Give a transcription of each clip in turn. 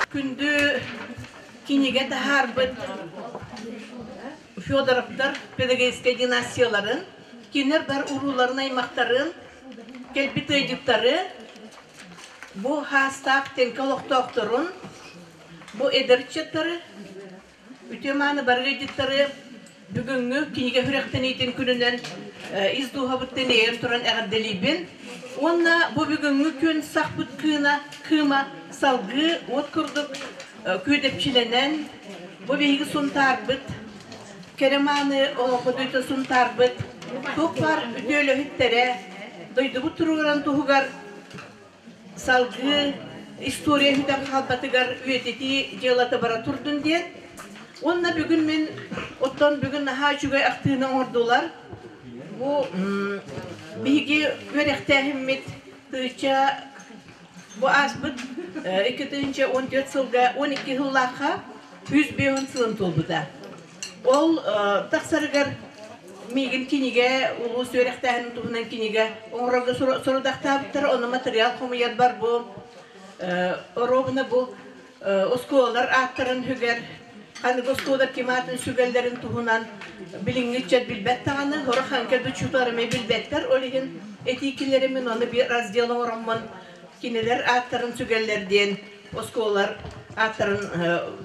Күндү кинигэ таһаарбыт Федоровтар педагогическай династияларын, кинилэр бар урууларын аймахтарын, кэлбит ыалдьыттары, бу хаастаах Тэҥкэ олохтоохторун, бу эдэр ыччаттары, үтүө-мааны бары ыалдьыттары бүгүҥҥү кинигэ сүрэхтэниитин күнүнэн ис дууһабыттан иэйэн туран эҕэрдэлиибин. Уонна бу бүгүҥҥү күн сахпыт кыына, кыыма салгыы уот курдук күүдэпчилэнэн, бу биһиги Сунтаарбыт, кэрэ-мааны олоҥхо Сунтаарбыт туох баар үтүөлөһүттэрэ, дойдубут туругуран туһугар салгыы история бүтэн хаалбатыгар үйэтитии дьыалата бара турдун диэн. Уонна бүгүн мин оттон бүгүн наһаа үчүгэй ахтыыны оҥордулар. Бу биһиги үөрэхтээһиммит тыыча бу ааспыт 2014 сылга 12 сыллаахха 105 сылын туолбута. Ол тахсарыгар миигин кинигэ, улуус үөрэхтээһинин туһунан кинигэ оҥорорго сорудахтаабыттара, ону материал хомуйарбар бу оруобуна бу оскуолалар ааттарын үгэр, ханнык оскуолалар ким аатын сүгэллэрин туһунан билиҥҥи ыччат билбэт даҕаны, сорох хаҥка учууталлар эмиэ билбэттэр, ол иһин этии киллэриммин ону биир раздел оҥороммун кинилэр ааттарын сүгэллэр диэн оскуолалар ааттарын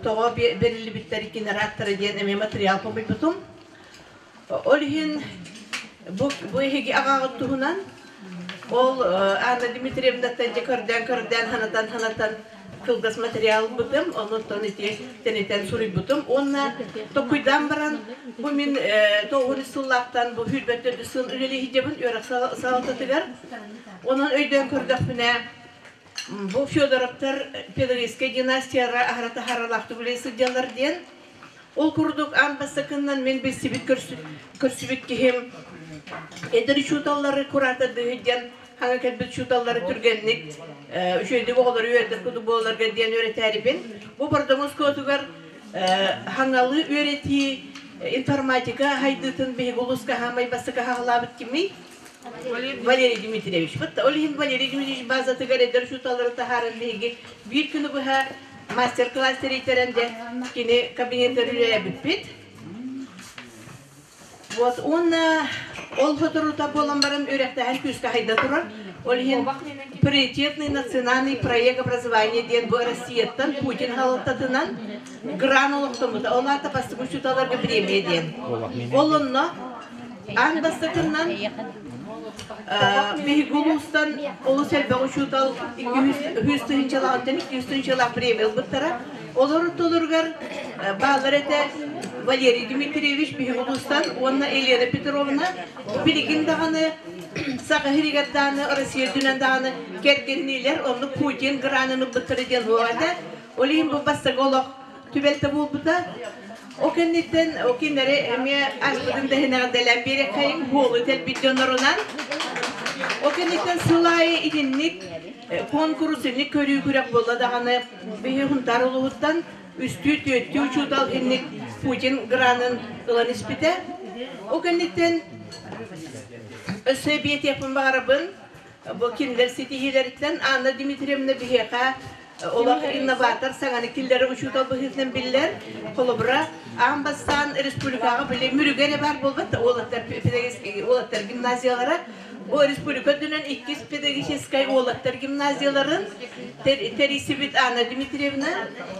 тоҕо бэриллибиттэр кинилэр ааттара диэн эмиэ материал хомуйбутум. Ол иһин бу, бу эһиги аҕаҕыт туһунан ол Анна Дмитриевнаттан дьэ көрдөөн-көрдөөн ханатан-ханатан кылгас материал ылбытым, онуттан ити тэнитэн суруйбутум. Уонна токуйдаан баран бу мин тоҕус сыллаахтан бу сүүрбэ төрдүс сыл үлэлии сылдьабын үөрэх салалтатыгар. Онон өйдөөн көрдөхпүнэ Бу Федоровтар педагогическай династияра аһара таһааралаахтык үлэлии сылдьаллар диэн. Ол курдук аан бастакыннан мин билсибит көрсүбүт киһим эдэр учууталлары куратордыы диэн хаҥа кэлбит учууталлары түргэнник үчүгэйдик оҕолору үөрэтэр курдук буоларга диэн үөрэтээрибин. Бу Бордоҥ оскуолатыгар хаҥалыы үөрэтии информатика хайдыытын биһиги улууска хаамай бастакы хаҕалаабыт кимий? Валерий Дмитриевич. Вот ол иһин Валерий Дмитриевич базатыгар эдэр учууталлары таһааран биһиги биир күнү быһа мастер-класс тэрийтэрэн дьэ кини кабинетыгар үлэлээбиппит. Вот уонна ол соторута буолан баран үөрэхтээһин күүскэ хайда турар. Ол иһин приоритетный национальный проект образования диэн бу Россияттан Путин халалтатынан гран олохтоммута. Ол аата бастакы учууталларга премия диэн. Ол онно Аан бастакыннан биһиги улуустан олус элбэх учуутал 200 тыһыынчалааҕыттан 200 тыһыынчалаах премия ылбыттара. Олор ортолоругар бааллар этэ Валерий Дмитриевич биһиги улуустан уонна Елена Петровна билигин даҕаны Саха сиригэр даҕаны Россия үрдүнэн даҕаны кэргэнниилэр оннук Путин гранын ылбыттара диэн суох этэ. Ол иһин бу бастакы олох түбэлтэ буолбута. Ол кэнниттэн ол кинилэри эмиэ аспытын да иһин эҕэрдэлээн биэриэххэйиҥ, буолу тэлбит дьоннорунан. Ол кэнниттэн сыл аайы итинник куонкурус, инник көрүү күрэх буолла даҕаны биһи Хунтаар улууһуттан үстүү, түөртүү учуутал инник Путин гранын ылан испитэ. Ол кэнниттэн өссө биэтиэхпин баҕарабын, бу кинилэр ситиһиилэриттэн Анна Дмитриевна биһиэхэ Олох инноватор саҥаны киллэрэр учуутал быһыытынан биллэр. Холобура, аан бастаан республикаҕа били Мүрүгэ эрэ баар буолбат уолаттар уолаттар гимназиялара. Бу республика үрдүнэн иккис педагогическай уолаттар гимназияларын тэрийсибит Анна Дмитриевна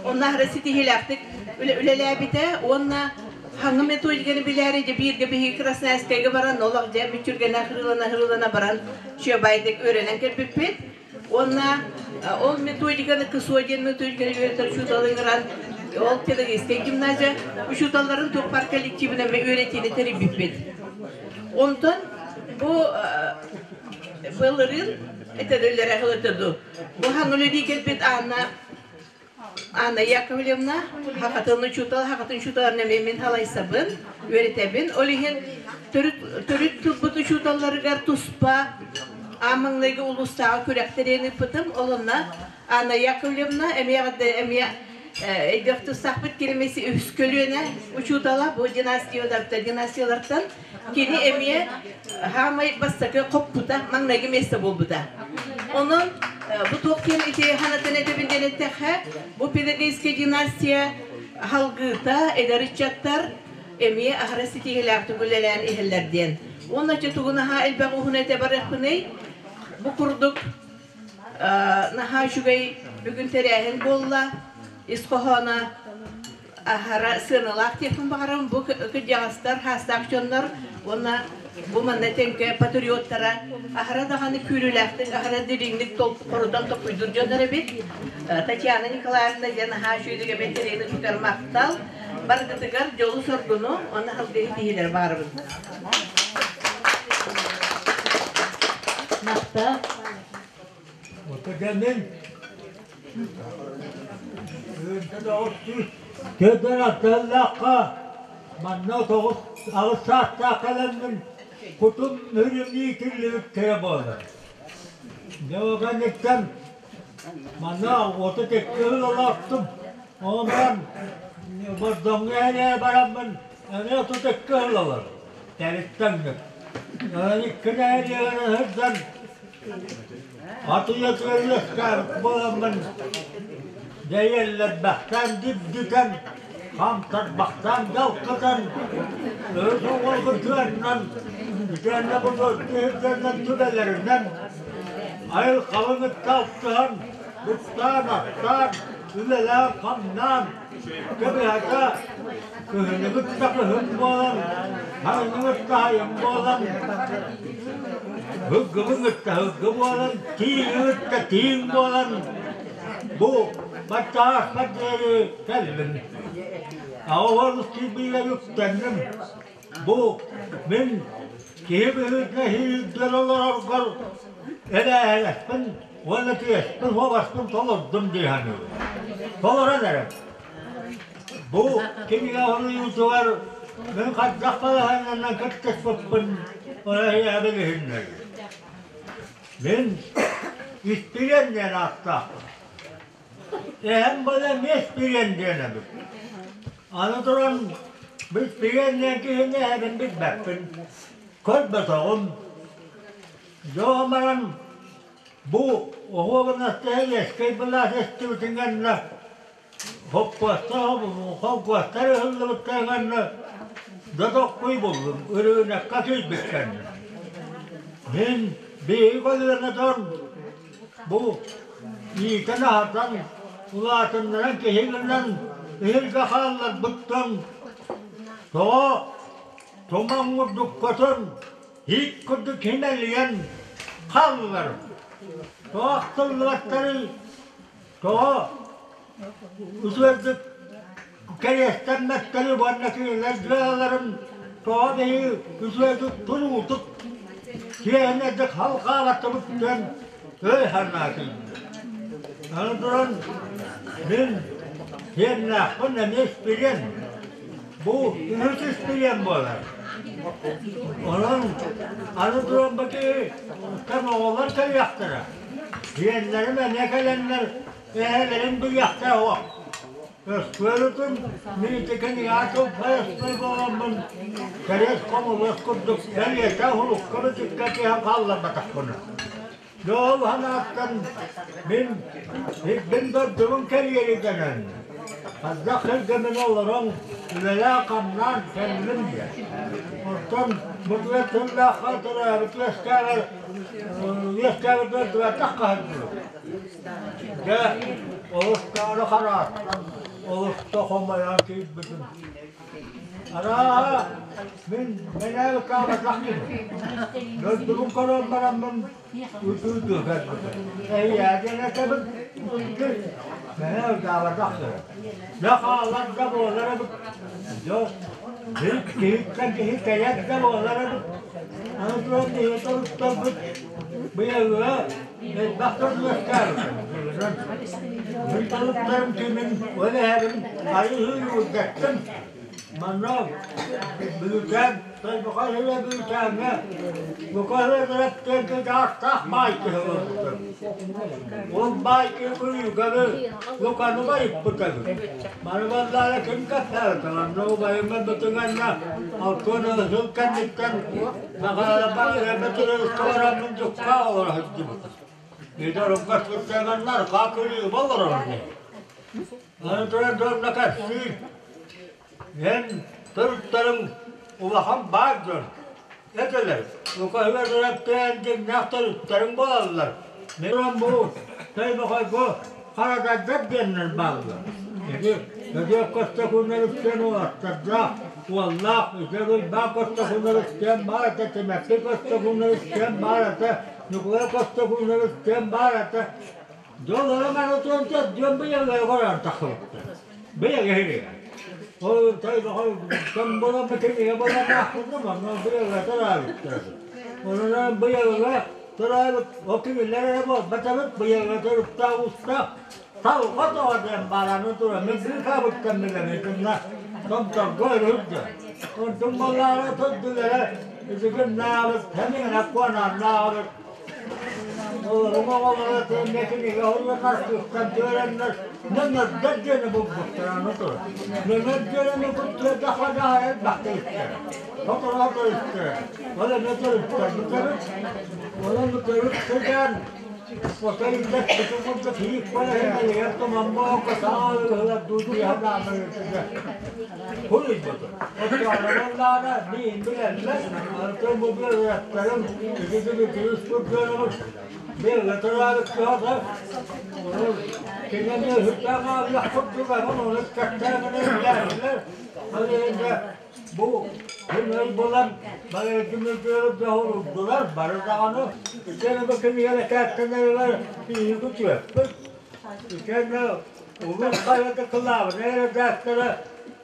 онно аһара ситиһиилээхтик үлэлээбитэ уонна хаҥы методиканы билээри дьэ бииргэ биһиги Красноярскайга баран олох дьэ мүччүргэнэ хырыылана-хырыылана баран чүөбайдык үөрэнэн кэлбиппит. Уонна ол методиканы КСО диэн методиканы үөрэтэр учууталы ыҥыран, ол педагогическай гимназия учууталларын туох коллективынан үөрэтиини тэрийбиппит. Онтон бу былырыын этэрэлэрэ ду бу хаҥыл кэлбит Анна Анна Яковлевна хахатын учуутал, хахатын учууталарын эмиэ мин халайсабын, үөрэтэбин. Ол иһин төрүт, төрүт тылбыт учууталларыгар туспа аан маҥнайгы улуустааҕы күрэхтэриэн ыыппытым. Ол онно Анна Яковлевна эмиэ эмиэ өйдөөх тустаахпыт киримэси үһүс көлүөнэ учуутала бу династиялартан династиялартан Кини эмиэ хаамай бастакы хоппута, маҥнайгы миэстэ буолбута. Онон бу туох диэн ити ханатын этэбин диэн. эттэххэ, бу педагогическай династия халгыыта эдэр ыччаттар эмиэ аһара ситиһиилээхтик үлэлээн иһэллэр диэн. Уонна чэ тугу наһаа элбэх уһун этэ барыахпыный? Бу курдук наһаа үчүгэй бүгүн тэрээһин буолла. Ис хоһооно аһара сыаналаах диэхпин баҕарабын. Бу кырдьаҕастар, хаастаах дьоннор уонна бу манна тэҥкэ патриоттара аһара даҕаны күүрүүлээхтик, аһара дириҥник хорутан токуйдуур дьоннор эбит. Татьяна Николаевна диэн наһаа үчүгэйдик эбэттэриини тутар махтал. Баргытыгар дьолу-соргуну уонна халгыһы киһилэр баарбын. Махтал. Отаканын Көдөр атталлаахха манна 98 саастаах кэлэммин кутум мүрүмнүү киллибиттэрэ буолар. Дьэ ол кэнниттэн манна 32 сыл олордум. Онон Бордоҥҥо эрэ бараммын эмиэ 32 сыл олордум. Тэриттэн Икки нэһилиэгин сылдьан Атыйа үөскээбит буоламмын дэйэллэрбэхтээн дибдитэн, хамсарбахтаан дьалкытан, өрүс оҕолорго тыаннан, итиэннэ бу киһиргэннэн түбэлэринэн айылҕабын кытта алтыһан, быттаан-аттаан, үлэлээн-хамнаан, кэбиһэтэ кыһыны кытта кыһын буолан, сайыны кытта сайын буолан, Һыггыбын кытта һыггы буолан, тииҥи кытта тииҥ буолан, бу баччааспар диэри кэллим. Аҕабар киирбиигэр үктэнним. Бу мин киһи быһыытынан иһиирдэн олороргор эбээһинэспин уонна тиэспин хуобаспын толордум дии саныыбын. Толорон эрэр. Бу кинигэ суруйуутугар мин хайдах балаһыанньанан кыттыспыппын Россия билиһиннэрдим. Мин Испириэн диэн ааттаахпын. Эһэм бала эмиэ Испириэн диэн эбит. Аны туран бу Испириэн диэн киһини эһэбин билбэппин. Көрбөтөҕүм. Дьон баран бу оһуобунастаһа былаас эстибитин кэннэ Холкуостар ыһыллыбыттарыгар додоккуй буллум, ырыынакка киирбит кэннэ. Мин биһиги көлүөнэ дьон бу иитэн-аһатан, улаатыннаран киһи гынан иһиргэ хаалларбыттан тоҕо туман курдук көтөн, иик курдук химэлийэн хааллылар. Тоҕо ахтыллыбаттарый? Тоҕо үчүгэйдик кэриэстэммэттэри уонна кинилэр дьыалаларын тоҕо биһиги үчүгэйдик туруутук киэһэнэрдик халҕаабаттыбыт диэн өй санаа киирдэ. Аны туран мин сиэннээхпин эмиэ испириэн. Бу үһүс испириэн буолар. Онон аны туран бу киһи оҕолор кэлиэхтэрэ. Сиэннэрим эмиэ кэлэннэр эһэлэрин билиэхтэрэ суох. Өскүөрүтүн миитикин Яков Файастай буоламмын кэриэс хомулуох курдук бэлиэтэ уһулукка бытыкка түһэн хаалларбатахпына. Дьол санааттан мин сирбин дойдубун кэрийэридэнэн хайдах сиргэ мин олорон үлэлээн-хамнаан кэллим диэн. Оттон бу түгэн тыллаахха төрөөбүт үөскээбэр үөскээбит дойдубаттах хаһырдыбыт. Дьэ, олус даҕаны хараастан, олус да хомойон киирбитим. Арааһа, мин мэнээк ыкаабатах киһи. Дойдубун көрөн бараммын ытыы кэлбитим. Эйээ диэн этэбин, мэнээк ыкаабатах киһи. Дьэ хаалар да буолар эбит. Дьэ, киһиттэн киһи тэйэр да буолар эбит. Аны туран киһи торуттарбыт быйылга элбэх дьон үөскээбитим. Мин талыптарым кимин, ол эһэбин айыы үрдэттим. Манна Бүлүүчээн, Тойбохой сирэ Бүлүүчээҥҥэ Лукаһы даастаах баай киһи олорбута. Ол баай киһи күрүүгэни Луканы байыппыта үһү. Маны баллаара ким кэпсээбитэ, манна убайым ылбытыганна алтыан сыл кэнниттэн Махаалаппа эбэтэр бараммын дьукка олоро сылдьыбыта. Биир хаакырыы олорор Аны туран дьонно кэпсиир Эн төрүттэрим улахан баар дьон этилэр. Лукаһыгар ыраттаан дьиҥнээх төрүттэриҥ буолаллар. Мин бу Тойбохойго харадардар диэннэр бааллар. Ити Өдүөк Костокуннар үксүөн уолаттардаах, уоллаах, Үтүө Уйбаан Костокуннар үксүөн баар этэ, Тимэкки Костокуннар үксүөн баар этэ, Ньукулай Костокуннар үксүөн баар этэ. Дьоллоро барытын төрдүөн быйылга көрөн тахсыбыттар. Быйылга иһиригэ. Ол тойбохой кым буолан битинигэ буолан аахпытым, онно быйылга төрөөбүттэр. Онон быйылга төрөөбүт ол кинилэр эрэ буолбатабыт, быйылга төрүттээх уустаах талҕа тоҕо диэн баараны туран мин быыкаабыттан билэбин, томторго өрүрдэ. Онтун балаара төрдүлэрэ итигиннаабыт, хэмиҥэ куонааннаабыт. Оҕолоро кинигэ уруйан түөрэннэр нөҥөрдөр диэни булбуттар аны турар. Нөҥөр диэни куттуйдахха элбэхтэ истэр. Сотору истэр. Ол эмиэ төрүттэрбит Онон төрүт сыдьаан отой үллэспитин курдук иик балаһын тумаммоокко саҥа Хуруйбут. Оттоолоруннаана миин билэллэр, антон бу быараттарым ити күрүс быарга тураабыт кыһата кинини үһүктээх ааллах курдук анан ону кэккээмэнэ үллээһиллэр. Ол иһин бу күн булан бары күнү дьоһурдулар, бары даҕаны итиэнэ бу кинигэлэр кээттэнэригэр биһиги күтүөппүт. Итиэннэ улуус хаһыата кылаабынай эрэдээктэрэ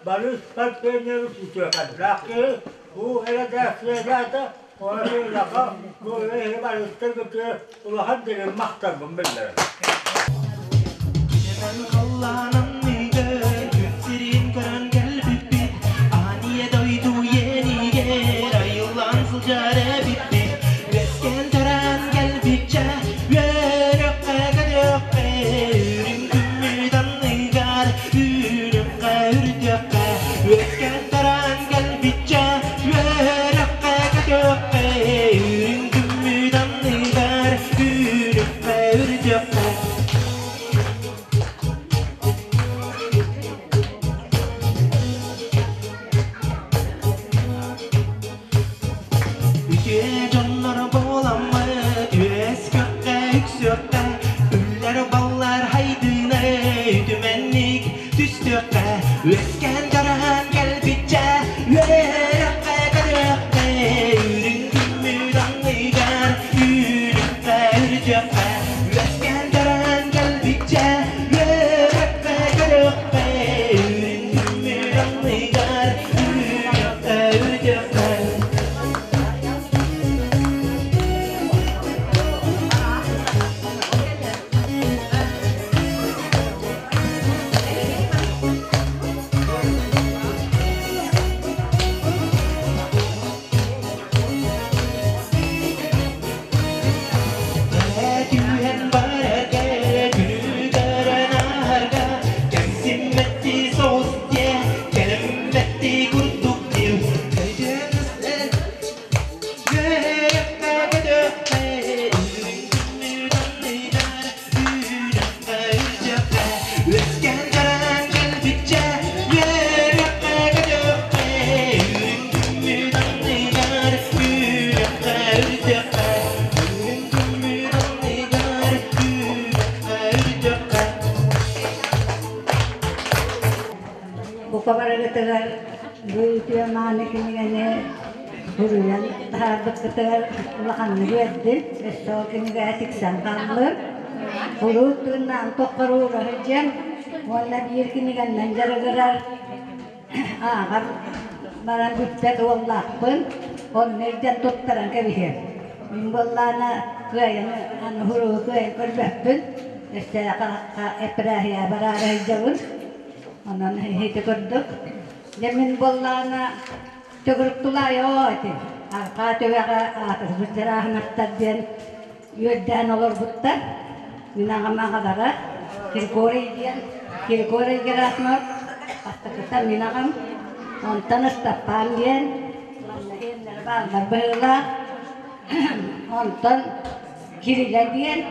Борис Парфеньевич үтүөкэннээх киһи, бу эрэдээксийэлээтэ, ону бу эһи барыттан үтүө улахан дириҥ махталбын биллэрэр. Халлаан анныгар күн сирин көрөн кэлбиппит, аан ийэ дойду иэнигэр айыллан сылдьар эбиппит. Үөскээн төрөөн кэлбиччэ, үөрүөххэ көрүөххэ, үрүҥ күммүт анныгар үүрүөххэ үрдүөххэ. Үөскээн төрөөн кэлбиччэ, үөрүөххэ көтүөххэ, үрүҥ күммүт анныгар үүрүөххэ үрдүөххэ. Үтүө дьоннор буоламмыт, үөскүөххэ, үксүөххэ, үллэр-баллар хайдыыны үтүмэнник түстүөххэ, үөскээн дараһан кэлбиччэ, үөрэххэ көрүөххэ, үрүҥ күммүт анныгар үүрүөххэ, үрдүөххэ, үөскээн дараһан кэлбиччэ, үөрэххэ көрүөххэ, үрүҥ күммүт анныгар үүрүөххэ, үрдүөххэ. Түһэн барарга, күнү көрөн ааһарга, кэмсиммэтти соҕус диэ, кэлэммэтти курдук диу. Бука барыгытыгар бу үтүө мааны кинигэни суруйан таһаарбыккытыгар улаханнык үөрдүм. Өссө ол кинигэ тиксэн хааллым. Куруук тыыннаан тоххоруура сылдьан уонна биир кинигэннэн дьарыгырар ааҕар баран бүппэт уоллаахпын. Онно илдьэн туттаран кэбиһиэм. Мин буоллаана кыайан аны суругу кыайан көрбөппүн. Өссө эпэрээһийэ бараары сылдьабын. Онон ити курдук. Дьэ мин буоллаҕына төгүрүк ити арҕаа түгэҕэ аатырбыт Дьарааһынаттар диэн үөрдээн олорбуттар. Мин аҕам аҕалара Григорий диэн Григорий Герасимов бастакыта мин аҕам, онтон Ыстаппаан диэн манна иэннэрэ бааллар быһыылаах. Онтон Кирилэ диэн.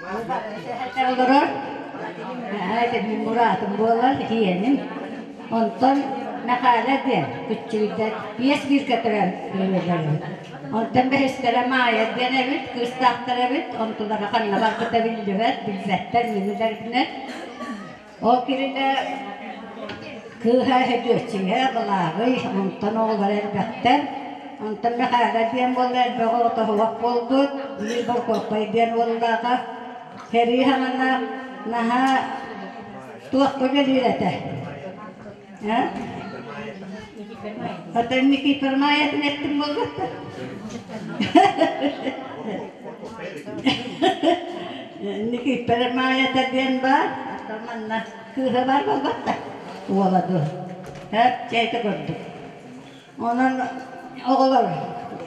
Олорор. Мин бураатым буолар, иһиэним. Онтон Мэхээлэ диэн күччүгүйдэр биэс бииргэ төрөөн төрүүллэр. Онтон бэһистэрэ Маайа диэн эбит, кыыстаахтар эбит, онтулара ханна барбыта биллибэт, билбэттэр минилэринэн. Ол киринэ кыыһа Һөдүөччүйэ, Балааҕый, онтон оҕолоро элбэхтэр. Онтон Мэхээлэ диэн буолла элбэх оҕото суох буолбут, биир Боркуоппай диэн уоллааҕа. Сэрии саҕана наһаа туохха үлэлиир этэ. Э? Оттон Никифор Маайатын эттим буолбатта. Никифор Маайата диэн баар, оттон манна кыыһа баар буолбатта. Уола дуу. Һэп, чэйте көрдүк. Онон оҕолор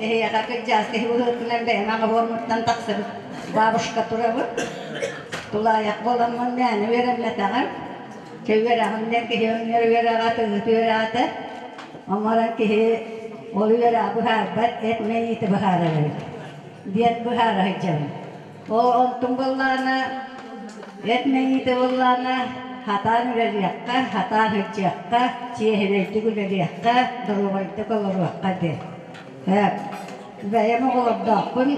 эһиэхэ кырдьаҕас киһи быһыытынан бэйэм аҕабыаммыттан тахсыбыт бабушка турабыт. Тулаайах буоламмын мээнэ үөрэммэтэҕим. Чэ үөрэҕим диэн киһи өҥнөр үөрэҕэ, тыһыт үөрэҕэ Оҥорон киһи ол үөрэҕи быһаарбат, эт мэйиитэ быһаарар эбит диэн быһаара сылдьабын. Ол онтум буоллаҕына, эт мэйиитэ буоллаҕына, хатаан үлэлиэххэ, хатаан сылдьыахха, чиэһинэйдик үлэлиэххэ, доруобайдык олоруохха диэн. Бэйэм оҕолордоохпун,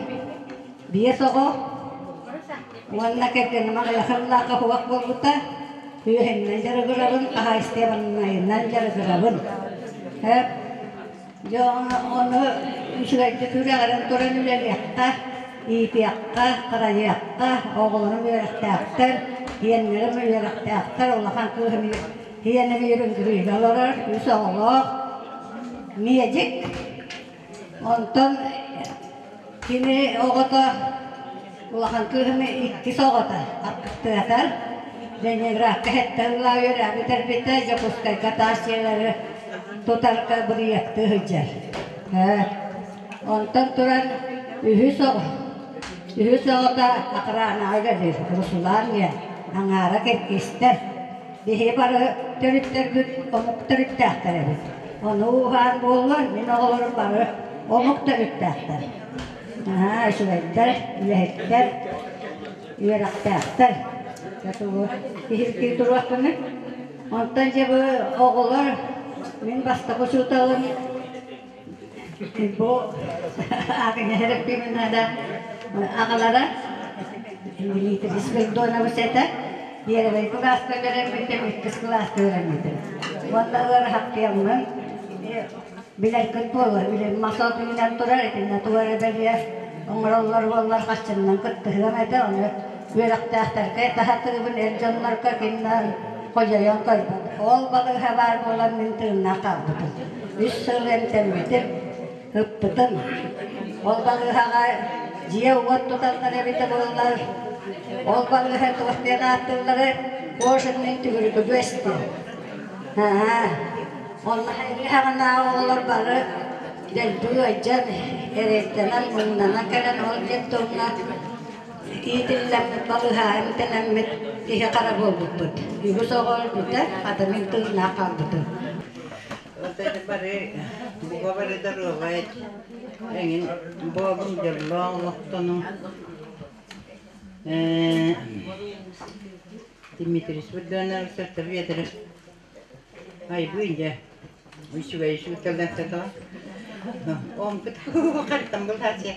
биэс оҕо уонна кэргэним аҕыйах сыллаахха суох буолбута. Үөһэннэн дьарыгырабын, хаһаайыстыбаннайынан дьарыгырабын. Дьэ ону үчүгэйдик үрэҕирэн туран үлэлиэххэ, иитиэххэ, харайыахха, оҕолорум үөрэхтээхтэр, сиэннэрим үөрэхтээхтэр, улахан кыыһым сиэним Үрүҥ олорор, үс оҕолоох, медик. Онтон кини оҕото улахан кыыһым иккис оҕото аргыстыатар Ленинградка сэттэ сыллаах үөрэҕи бүтэрбитэ, Дьокуускайга таас дьиэлэри тутарга бырайыактыы сылдьар. Онтон туран үһүс оҕо үһүс оҕото охранаҕа үлэлиир, Руслан диэн, аҥаара киргизтэр. Биһиги бары төрүттэрбит омук төрүттээхтэр эбит. Ону ууһаан буоллар, мин оҕолорум бары омук төрүттээхтэр. Наһаа үчүгэйдэр, үлэһиттэр, үөрэхтээхтэр. Тугу киһиргии туруохпунуй? Онтон дьэ бу оҕолор мин бастакы учууталым бу Агния аҕалара Дмитрий Спиридонович этэ. Первый кылааска үөрэммитим, иккис кылааска үөрэммитим. Уонна ыарахаттыаммын билэргит буолуо, билим мас от үүнэн турар, итиннэ тугу эрэ бэлиэ оҥороллор буоллар хаччыннан кыттыһыам этэ, ону үөрэхтээхтэргэ таһатыыбын, эр дьоннорго киннэн хойойон көрбүт. Ол балыыһа баар буолан мин тыыннаах хаалбытым. Үс сыл эмтэммитим, ыппытым. Ол балыыһаҕа дьиэ-уот туталлар эбитэ буоллар, ол балыыһа туох диэн ааттыыллары кожаный түгүрүгү диэн. Аа, онно хайыһаҕынааҕы оҕолор бары дэлби ыалдьан, эрэйдэнэн, муҥнанан кэлэн ол детдомҥа иитиллэммит, балыыһаҕа эмтэнэммит киһи хара буолбуппут. Үгүс оҕо өлбүтэ, хата мин тыыннаах хаалбытым. Вот это бары, буга бары доруобай, эҥин буолун дьоллоох олохтонуҥ. Дмитрий Спиридонович Ветров айбыын дьэ үчүгэй үчүгэй Омпут хартан былаачыйа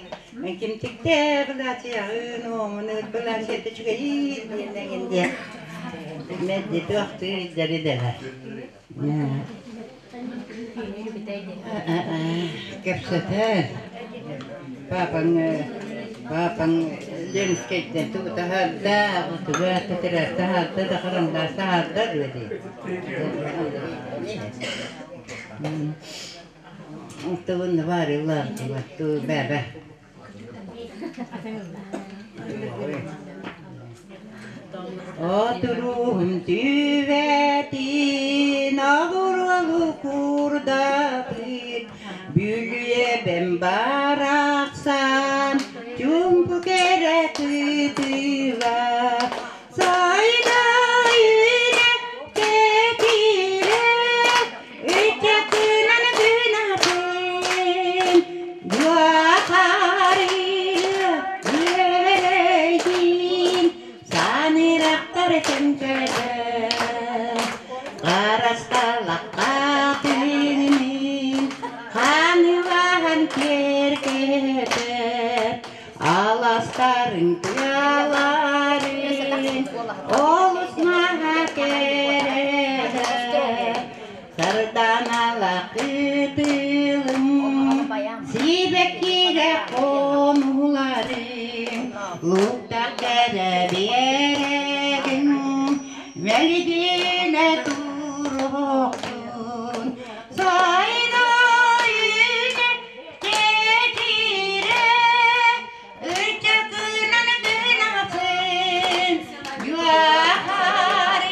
кимтикте былаачыйаҕын уомун былаачыйата үчүгэйин диэн диэн мэдди туохтуу илдьэри дэлэр Кэпсэтэр. Папаҥ папаҥ Ленскэйтэн тугу таһаарда, тугу тэтэрээт таһаарда да харандаас таһаарда дуо дии. Тугун баарылар туу бэбэ. Отуруһум түбэтин обуруолу курдатыт, Бүлүөбэм барахсан чуумпу кэрэ кытыла Сайда үүнэ киирэ Ыччатынан гынатын Дуохарыа үөрэйдин. Төнкөбө Харасталахха тыынын Ханыылаһан киэргэтэр Аластарын тыаларын Олус наһаа кэрэлэр Сарданалах ытылым Сибэккигэ хонууларым Луктар кэрэ биэрэгин Мэлигинэ туруохтун Сайда үүнэ тэтирэ Ычакынан гынатын Юахарыр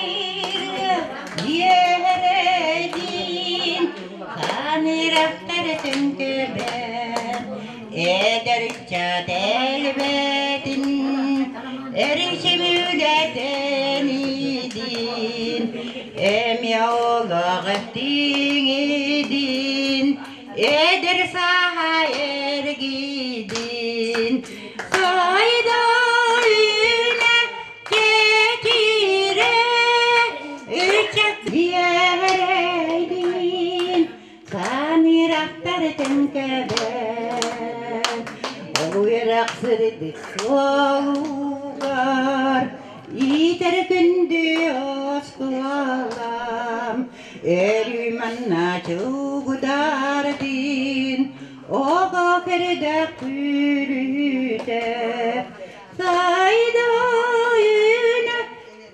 Иэрэдин Ханыраптар түҥкүбэр Эдэр ыччат элбэтин Эричимүлэтэн идин Эмиэ олох эттиҥидин Эдэр сааһа эргидин Сайда үүнэ тэтирэ Ыччат биэрэйдин Саныырахтар тэҥкэбэр Үөрэх сырдык суолугар Иитэр күндү оскуолам Өрүү манна чугудаардын, Оҕо кэрдэх күлүүтэ, Сайда үүнэ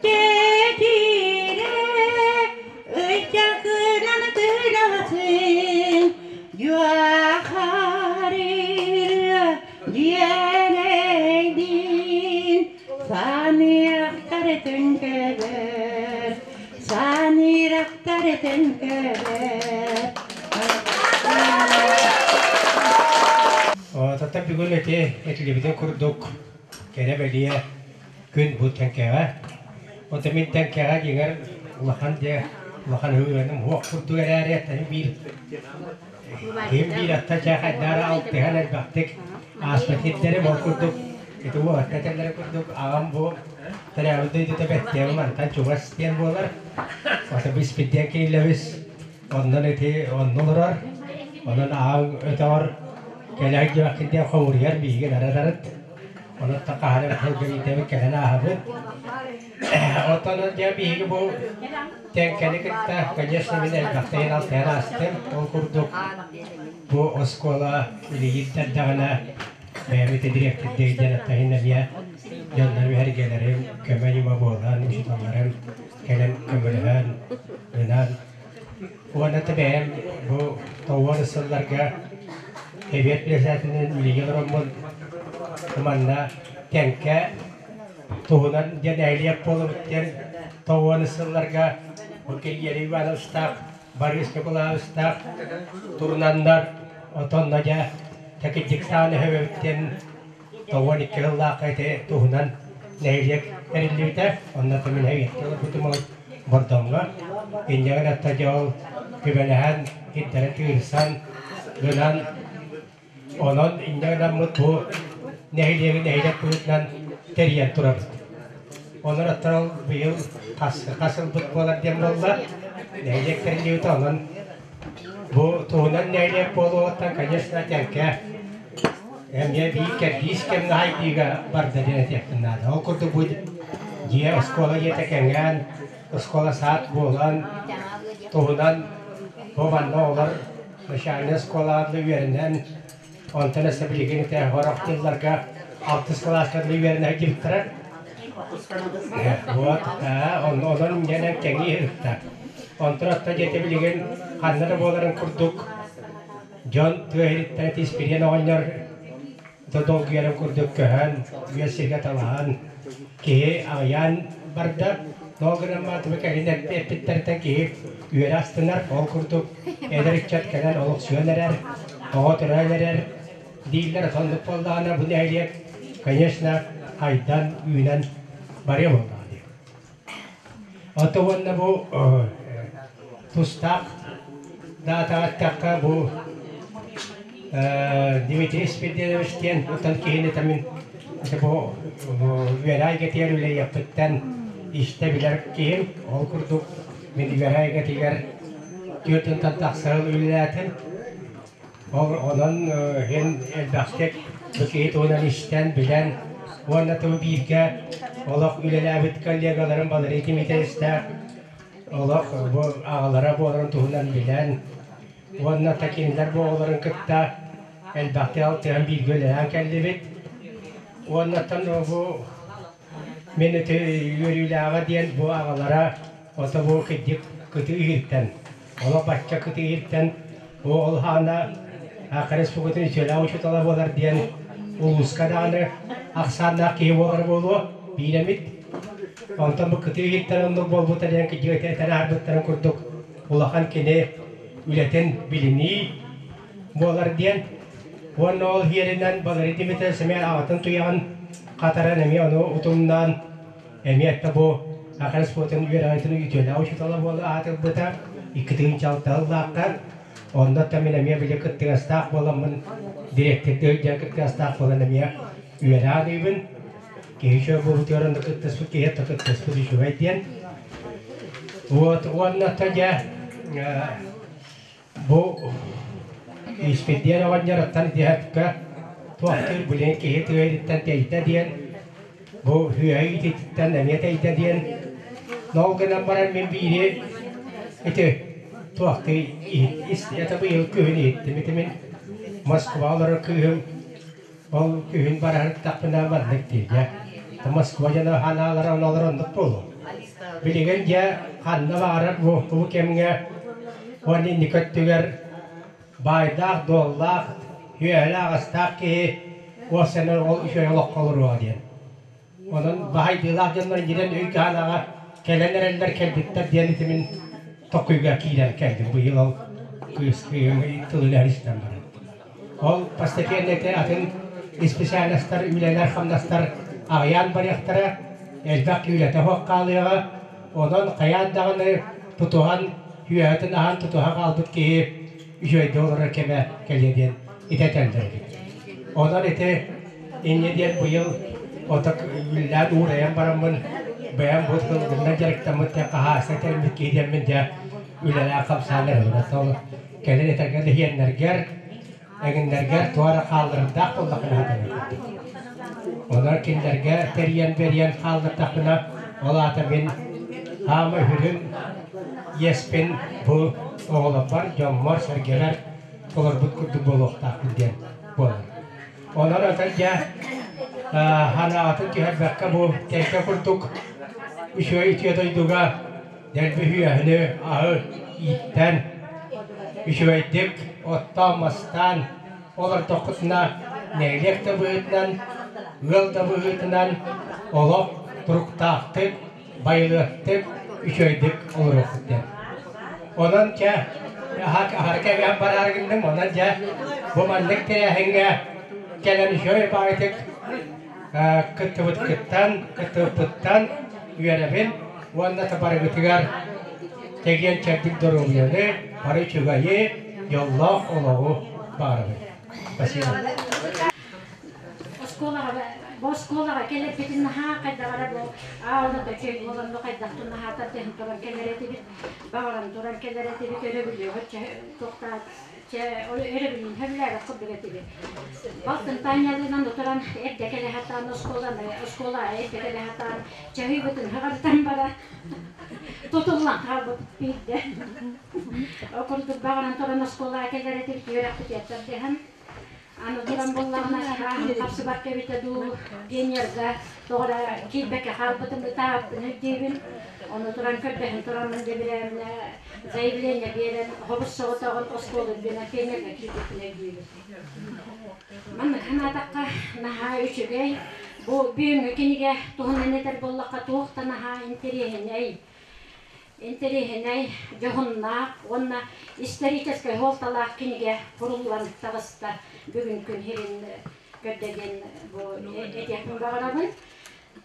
тэтирэ, Ыччакынан кынатын, Дьуохарыыр дьиэлэйдин, Саныахтар түҥкэбэр, саныырахтар түҥкэбэр. Татар бүгүн эти этилибитин курдук кэрэ бэлиэ күн бу тэҥкэҕэ. Ота мин тэҥкэҕэ дьиҥэр улахан дьэ улахан ыаным уох курдук эрээри эттэни биир ким биир атта чээхэйдаара алтыһан элбэхтик ааспыт сирдэрим ол курдук ити уолатта этэллэрин курдук аҕам бу төрөөбүт дойдута Бэттиэбэ мантан чугас диэн буолар. Ото биспит диэн кииллэбис оннон ити онно олорор. Онон аҕаҥ өтөҕөр кэлэр дьиэххин диэн хомуруйар биһиги нарадарыт. Онон хаһан эрэ сылгы кэлэн ааһабыт. Оттон дьэ биһиги бу Тэҥкэни кытта, конечно, мин элбэхтэн алтыһан аастым. Ол курдук бу оскуола илиигин бэйэбит дириэктирдиир диэн аттаһын эмиэ дьоннорум эргэлэрим көмө-ньыма буолан, учууталларым кэлэн көмөлөһөн, ынан. Уонна да бэйэм бу тоҕуон сылларга эбиэт председателинэн үлэлии олороммун манна Тэҥкэ туһунан диэн нэһилиэк буолабыт диэн тоҕуон сылларга бу Киргиэлэй Ивановичтаах, Борис Николаевичтаах турунаннар отонно дьэ Тэкидьиксаан өһөбөбүт диэн 92 сыллаахха ити туһунан нэһилиэк тэриллибитэ. Онно мин эбиэккэ олорбутум ол Бордоҥҥо. Инньэ гынан дьэ ол күбэлэһэн, ирдэрин тыырсан, гынан онон инньэ гынаммыт бу нэһилиэги нэһилиэк быһыытынан тэрийэн турабыт. Онон оттон ол быйыл хас ылбыт буолар диэн буолла. Нэһилиэк тэриллибитэ онон бу туһунан нэһилиэк буолуоҕуттан, конечно, Тэҥкэ эмиэ биир кэрдиис кэмҥэ хайдыыга барда диэн этиэхпин наада. Ол курдук бу дьиэ оскуола дьиэтэ кэҥээн, оскуола саад буолан, туһунан бу манна оҕолор начальнай оскуолаҕа үөрэнэн, онтон өссө билигин ити сорох дьылларга алтыс кылааска дылы үөрэнэ сылдьыбыттара. Вот, онон инньэнэн кэҥии сырытта. Онтон отто дьиэтэ билигин ханна да буоларын курдук дьон тыа иһиттэн тиспириэн оҕонньор долгуйарын курдук көһөн, үөс сиргэ талаһан, киһи аҕыйаан барда. Ол гынан маатыбы кэлин эппиттэриттэн киһи үөрэ астынар. Ол курдук эдэр ыччат кэлэн олохсуйан эрэр, оҕо төрөөн эрэр дииллэр. Соннук буоллаҕына бу нэһилиэк, конечно, хайдан, үүнэн барыа буоллаҕа дии. Ото уонна бу тустаах даатаҕа эттэххэ бу Дмитрий Спиридонович диэн оттон киһини мин бу үөрэ эйгэтигэр үлэлиэхпиттэн истэ билэр киһим. Ол курдук мин үөрэ эйгэтигэр түөртүнтэн тахса сыл үлэлээтим. Ол онон иһин элбэхтик бу киһи туһунан истэн, билэн уонна тыл бииргэ олох үлэлээбит коллегаларым Валерий Дмитриевичтээх олох бу аҕалара буоларын туһунан билэн уонна та кинилэр бу оҕолорун кытта элбэхтик алтыһан бииргэ үлэлээн кэллибит. Уоннаттан бу мин ити үөрүүлээҕэ диэн бу аҕалара ото бу кырдьык кытыы иһиттэн олох бачча кытыы иһиттэн бу ол хаана Республикатын үтүөлээх учуутала буолар диэн улууска даҕаны ахсааннаах киһи буолар буолуо биир эмит. Онтон бу кытыы иһиттэн оннук буолбута диэн кырдьык этэн аһарбыттарын курдук улахан кини үлэтин билинии буолар диэн. Уонна ол иһиэринэн Валерий Дмитриевич эмиэ аҕатын туйаҕын хатаран эмиэ ону утумнаан эмиэ этэ бу Саха Республикатын үөрэҕитин үтүөлээх учуутала буола аатырбыта 2 тыһыынча 6 сыллаахха. Онно мин эмиэ били кыттыгастаах буоламмын дириэктэрдии сылдьан кыттыгастаах буолан эмиэ үөрэ аныыбын. Киһи үчүгэй буолбутугар онно кыттыспыт киһи кыттыспыт үчүгэй диэн. Вот уонна дьэ бу Испирдиэн оҕонньоруттан итиһэпкэ туохтуур билин киһи тыа тэйдэ диэн бу үөһэ ититтэн эмиэ тэйдэ диэн ол гынан баран мин биири ити туохтуу это быйыл күһүн иһиттим ити мин Москва олорор кыыһым ол күһүн бараһыттахпына маннык диир Москва дьоно ханаалара олорор оннук буолуо билигин дьэ ханна баҕарар бу бу кэмҥэ уонна инники өттүгэр баайдаах-дуоллаах, үөһэлээх-астаах киһи уопсайынан ол үчүгэй олоххо олоруоҕа диэн. Онон баһайдыылаах дьоннор иннинэн өй кыһанаҕа кэлэн эрэллэр кэлбиттэр диэн итимин токуйга киирэн кэллим быйыл ол кыыс кыыһым тылын истэн баран. Ол постепенно ити атын специальностар, үлэлэр-хамнастар аҕыйаан барыахтара, элбэх үлэтэ суох хаалыаҕа. Онон хайаан даҕаны тутуһан, үөһэтин аһан тутуһа хаалбыт киһи үчүгэйдик олорор кэмэ кэлиэ диэн итэтэллэр эбит. Онон ити инньэ диэн быйыл ото үллээн уурайан бараммын бэйэм бу тылгыннан дьарыктаммыт диэн хаһаайыстыба тэрийбит киһи диэммин дьэ үлэлээн хамсаан эрэбин. Оттон кэлин этэргэ лиһиэннэргэр, эҥиннэргэр туох эрэ хаалларардаах буоллаххына сатанар. Онон кинилэргэ тэрийэн бэрийэн хааллардахпына, ол аата мин хаама үһүрүн иэспин бу оҕолорбор, дьоммор-сэргэбэр толорбут курдук буолуохтаахпын диэн буолар. Онон отон дьэ ханаатын түһэрбэккэ бу тэҥкэ курдук үчүгэй үтүө дойдуга дэлби үөһүнү аһы ииттэн үчүгэйдик оттоон-мастаан олордоххутуна нэһилиэк да быһыытынан, ыал да быһыытынан олох туруктаахтык, байылыаттык, үчүгэйдик олоруоххут диэн. Онон дьэ аһара кэбиһэн бараары гынным, онон дьэ бу маннык тэрээһиҥҥэ кэлэн үчүгэй баҕайытык кыттыбыткыттан, кыттыбыппыттан үөрэбин уонна барыгытыгар чэгиэн чэбдик доруобуйаны, бары үчүгэйи, дьоллоох олоҕу баҕарабын. Спасибо. Оскуолаҕа бу оскуолаҕа кэлэрбитин наһаа хайдаҕара бу аалына да чэй буолан хайдахтын наһаа тардыһан туран кэлэр этибит баҕаран туран кэлэр этибит өрөбүлүөҕүт туохтаат чэ өрөбүлүн сөбүлээбэт курдук этибит балтын Танялыынан утаран эрдэ кэлэ сатаан оскуоланы оскуола эрдэ кэлэ сатаан чаһыыбытын хаҕарытан баран тутуллан хаалбыт биирдэ ол курдук баҕаран туран оскуолаҕа кэлэр этибит үөрэхпитигэр тардыһан Аны туран буоллаҕына хапсыбакка эбитэ дуу, пионерга тоҕо эрэ киирбэккэ хаалбытым ытаабыппын өйдүүбүн. Ону туран көрдөһөн тураммын дьэбирээмнэ заявление биэрэн хобус соҕотоҕун оскуола үрдүнэн пионерга киирбиппин өйдүүбүн. Маннык санаатахха наһаа үчүгэй. Бу бүгүҥҥү кинигэ туһунан этэр буоллахха туох да наһаа интэриэһинэй Интэриэһинэй, дьоһуннаах уонна историческай суолталаах кинигэ куруллан таҕыста бүгүн күн сирин көрдө диэн бу этиэхпин баҕарабын.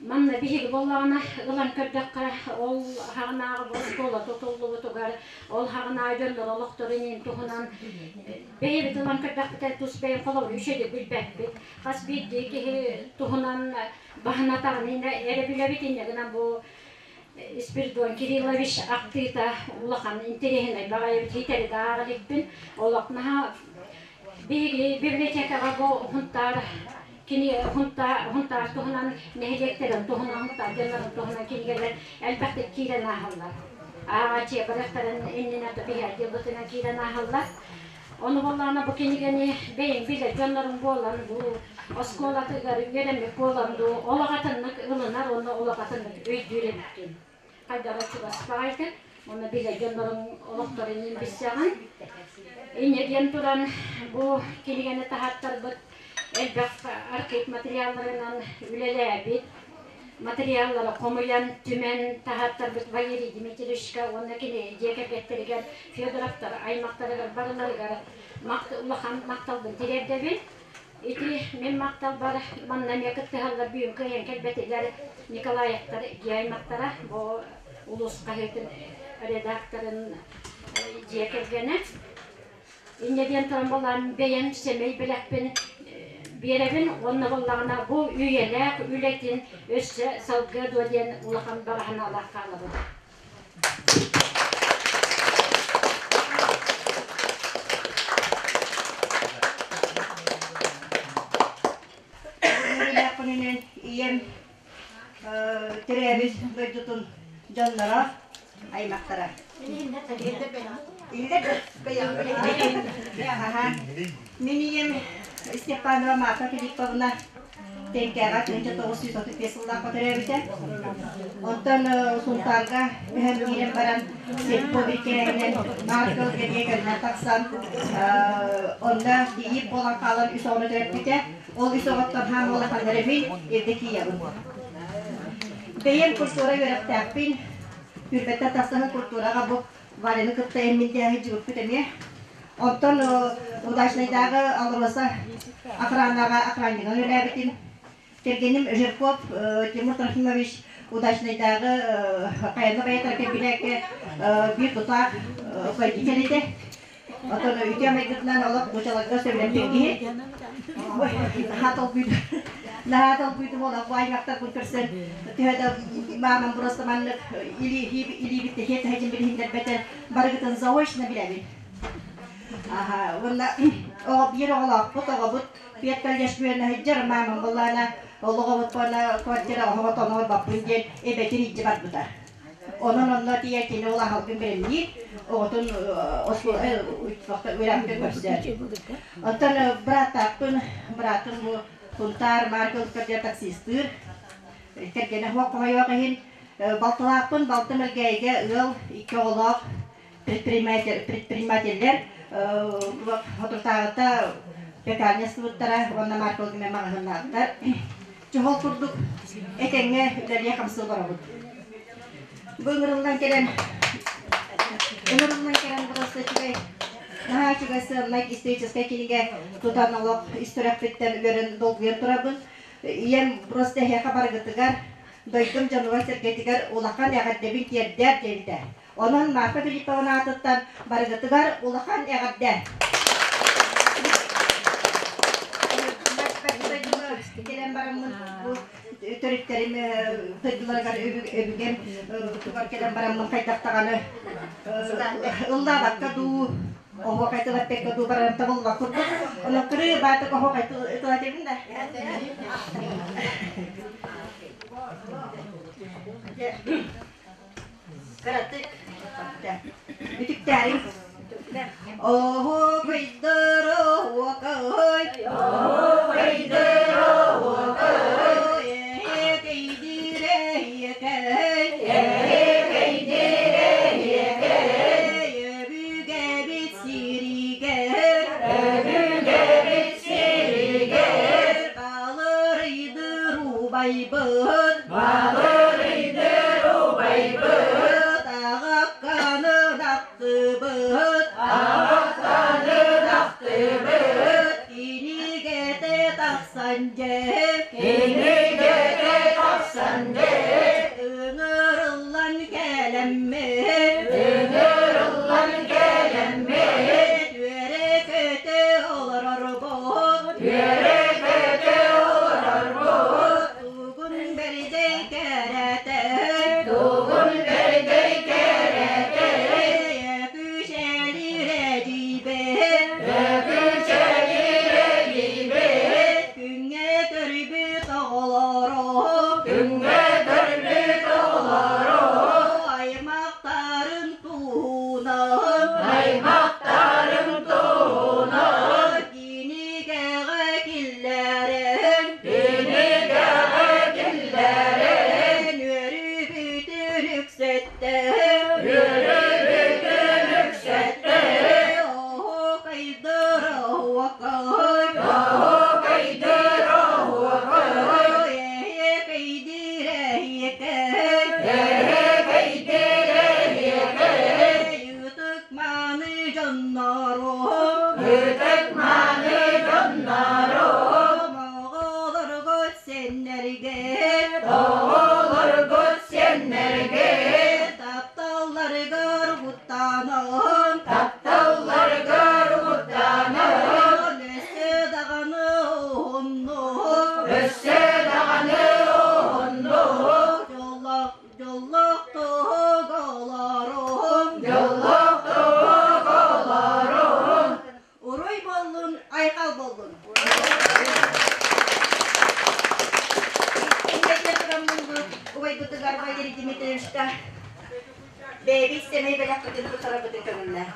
Манна биһиги буоллаҕына ылан көрдөххө, ол хаҕынааҕы бу оскуола тутуллубутугар, ол хаҕынааҕы дьоннор олохторун иһин туһунан бэйэбит ылан көрдөхпүтэ тус бэйэм холобур үчүгэйдик билбэппит. Хас биирдии киһи туһунан баһын атаҕын эрэ билэбит инньэ гынан бу. Спиридон Кириллович ахтыыта улахан интэриэһинэй баҕайыбыт хитэри да ааҕа иликпин. Олох наһаа биһиги библиотекаҕа бу Хунтаар кини Хунтаар туһунан нэһилиэктэрин туһунан Хунтаар дьоннорун туһунан кинигэлэр элбэхтик киирэн ааһаллар. Ааҕааччы барыахтарын иннинэ биһи отделбытынан киирэн ааһаллар. Ону буоллаҕына бу кинигэни бэйэҥ билэр дьонноруҥ буолан дуу, оскуолатыгар үөрэммит буолан дуу, олох атыннык ылынар уонна олох атыннык өйдүүр эбиккин. Хайдах чугас баҕайытык уонна билэр дьонноруҥ олохторун иин билсэҕин. Инньэ диэн туран бу кинигэни таһааттарбыт элбэх архив материалларынан үлэлээбит, материаллары хомуйан, түмэн таһааттарбыт Валерий Дмитриевичка уонна кини дьиэ кэргэттэригэр Федоровтар аймахтарыгар барыларыгар улахан махталбын тириэрдэбин. Ити мин махталбар манна эмиэ кыттыһаллар бүгүн кыайан кэлбэтилэр Николаевтар дьиэ аймахтара бу улуус хаһыатын редакторын дьиэ кэргэнэ. Инньэ диэн туран буоллаан бэйэм сэмэй бэлэхпин биэрэбин уонна буоллаҕына бу үйэлээх үлэтин өссө салгыа дуо диэн улахан баҕа санаалаах хаалабын. Үөрүүлээх ийэм төрөөбүт дойдутун дьонноро, аймахтара. Мин ийэм Степанова Марфа Филипповна Тэҥкэҕэ 1935 сыллаахха төрөөбүтэ. Онтон Сунтаарга көһөн киирэн баран сельпо бирикээһинэн Маркел кэлиэ тахсан онно кийиит буолан хаалан үс оҕону төрөппүтэ. Ол үс оҕоттон хаам улаханнара мин Евдокиябын. Бэйэм культура үөрэхтээхпин. Түрбэттэн тахсаһын культураҕа бу Валяны кытта эммин дьыбыппыт эмиэ. Онтон Удачнайдааҕы Алроса охранаҕа охраннигынан үлээбитим. Кэргэним Жирков Тимур Трофимович Удачнайдааҕы хайанна байатар кэбинэккэ биир тутаах водитель этэ. Оттон үтүө майгытынан олох бучаларга сөбүлэппит киһи. Наһаа толкуйдум. Наһаа толкуйдум олох бу аймахтарбын көрсөн төһө да маамам просто маннык илиибит тэһиэ тэһэтин билиһиннэрбэтэ барыгытын заочно билэбин. Аха, уонна оҕо биир оҕолоохпут, оҕобут педколледж үөрэнэ сылдьар, маамам буоллаҕына олоҕобут уонна квартира оһоҕо тоноҕор баппын диэн эбэтин илдьэ барбыта. Онон онно тиийэн кини ол аһылгын бэлэмниир, оҕотун үөрэхпин көрсөр. Оттон бырааттаахпын, быраатым бу Сунтаар Маркеловка таксистыыр, кэргэнэ суох хомойуох иһин. Балтылаахпын, балтым Элгээйигэ ыал, икки оҕолоох предпринимателлэр соторутааҕыта пекарня астыбыттара уонна Маркеловка маҕаһыыннаахтар. Чоһол курдук этэҥҥэ үлэлиэ-хамсыы олоробут. Бу ыҥырыллан кэлэн ыҥырыллан кэлэн просто үчүгэй наһаа үчүгэй сыаннай историческай кинигэ тутан олох ис сүрэхпиттэн үөрэн долгуйан турабын. Ийэм просто эһиэхэ барыгытыгар дойдум дьонугар-сэргэтигэр улахан эҕэрдэбин тиэрдээр диэбитэ. Онон Марфа Филипповна аатыттан барыгытыгар улахан эҕэрдэ! Кэлэн бараммын бу төрүттэрим дойдуларыгар өбүгэм тугар кэлэн бараммын хайдах даҕаны ыллаабакка дуу оһуохай тыл эппэккэ дуу барарым табыллыбат курдук. Онон кырыы баатык оһуохай тыл этэбин да. Кыратык үтүктээриҥ. Оһуокайдар оһуокай, оһуокайдар оһуокай, эһиэкэйдиир эһиэкэй, эһиэкэйдиир эһиэкэй, өбүгэбит сиригэр, өбүгэбит сиригэр, балырыйдыр убайбыт, балырыйдыр убайбыт, аҕакканын ахтыбыт, аҕакканын ахтыбыт, кинигэтэ тахсан дьэ, кинигэтэ тахсан дьэ, ыҥырыллан кэлэммит, ыҥырыллан кэлэммит, үөрэ-көтө олорорбут, үөрэ-көтө олорорбут, тугун бэрдэй кэрэтэ, тугун үксэттэ, үөрүүбүтүн үксэттэ. Оһуокайдыр оһуокай, оһуокайдыр оһуокай, эһиэкэйдиир эһиэкэй, эһиэкэйдиир эһиэкэй. Ытык мааны дьоннорум, ытык мааны дьоннорум, оҕолоргут сэннэргэ, оҕолоргут сэннэргэ, тапталларыгар угуттанан, тапталларыгар угуттанан, өссө даҕаны уһуннук, өссө даҕаны уһуннук, дьоллоох дьоллоох туһуг олоруҥ, дьоллоох туһуг олоруҥ. Уруй буоллун, айхал буоллун! Иннэтэ тураммын убайбытыгар Валерий Дмитриевичка бэйэбит сэмэй бэлэхпитин туттарарбытын көҥүллээ.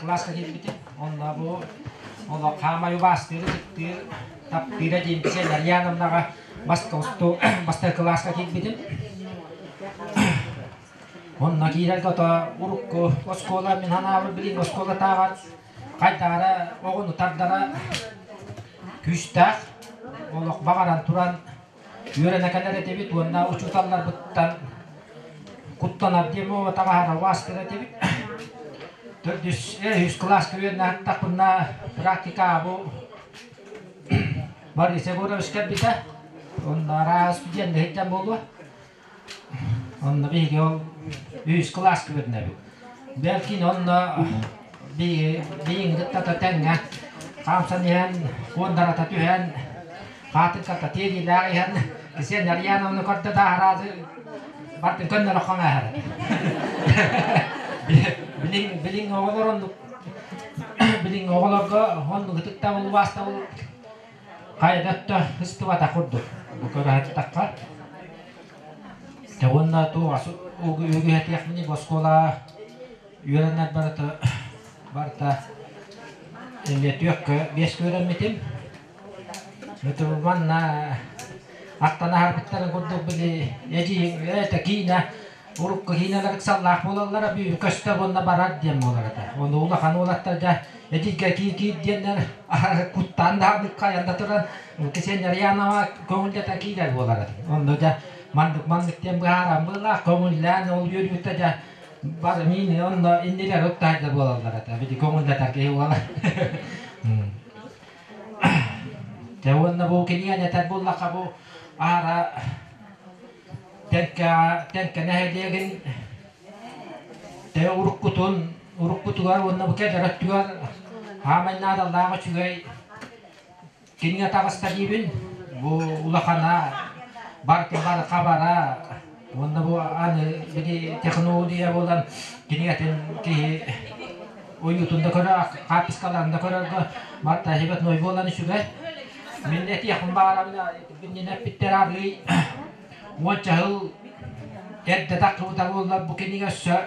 Класска киирбитим. Онно бу олох хаамай убаастыыр, ытыктыыр, таптыыра диэн Ксения Арьяновнаҕа бастакы кылааска киирбитим. Онно киирэргэ ото урукку оскуола мин санаабар билигин оскуолатааҕар хайдара оҕону тардара күүстээх олох баҕаран туран үөрэнэ кэлэр этибит уонна учууталларбыттан куттанар диэн таҕаһара убаастыыр этибит. Төрдүс, үһүс кылааска үөрэнэ сыттахпына практика бу Борис Егорович кэлбитэ. Онно араас студент иһиттэн буолуо. Онно биһиги ол үһүс кылааска үөрэнэбит. Бэлкин онно биһиги кытта тэҥҥэ хаамсан иһэн, куондарата түһэн, хаатыҥката тиэриилээх иһэн, Ксения Арьяновна көрдө да араазы бартын көннөрө хоҥааһар. Билиҥ билиҥ оҕолор оннук билиҥ оҕолорго оннук ытыктабыл убаастабыл хайда өттө ыстыбата курдук бу көрө Уонна туох үгүһэтиэхпиний оскуола үөрэнэр барыта барыта эмиэ түөккэ биэскэ үөрэммитим. Манна аттана аһарбыттарын курдук били эдьиийим это киинэ урукку киинэлэр ыксаллаах буолаллара бүү көстө уонна барар диэн буолар этэ. Ону улахан уолаттар дьэ эдьиийгэ киир киир диэннэр куттаан даҕаны хайан да туран Ксения Рьянова көҥүллэтэ киирэр буолар. Онно дьэ Маннык-маннык диэн быһааран быһыылаах көҥүллээн ол үөрүүтэ дьэ бары миин онно иннилэр уттаһайдар буолаллар этэ. Били көҥүллэтэр киһи буолар. Дьэ уонна бу кинигэни этэр буоллахха бу аара Тэҥкэҕэ Тэҥкэ нэһилиэгин уруккутун уруккутугар уонна бу кэлэр өттүгэр хаамай наадалаах үчүгэй кинигэ таҕыста диибин. Бу улахана барыта бары хабара уонна бу аны били технология буолан кинигэтин киһи ойуутун да көрө хаартыскаларын да көрөргө барыта хибэтной буолан үчүгэй. Мин этиэхпин баҕарабын иннинэ эппиттэр арыый уонча сыл эрдэ таххыбыта буоллар бу кинигэ өссө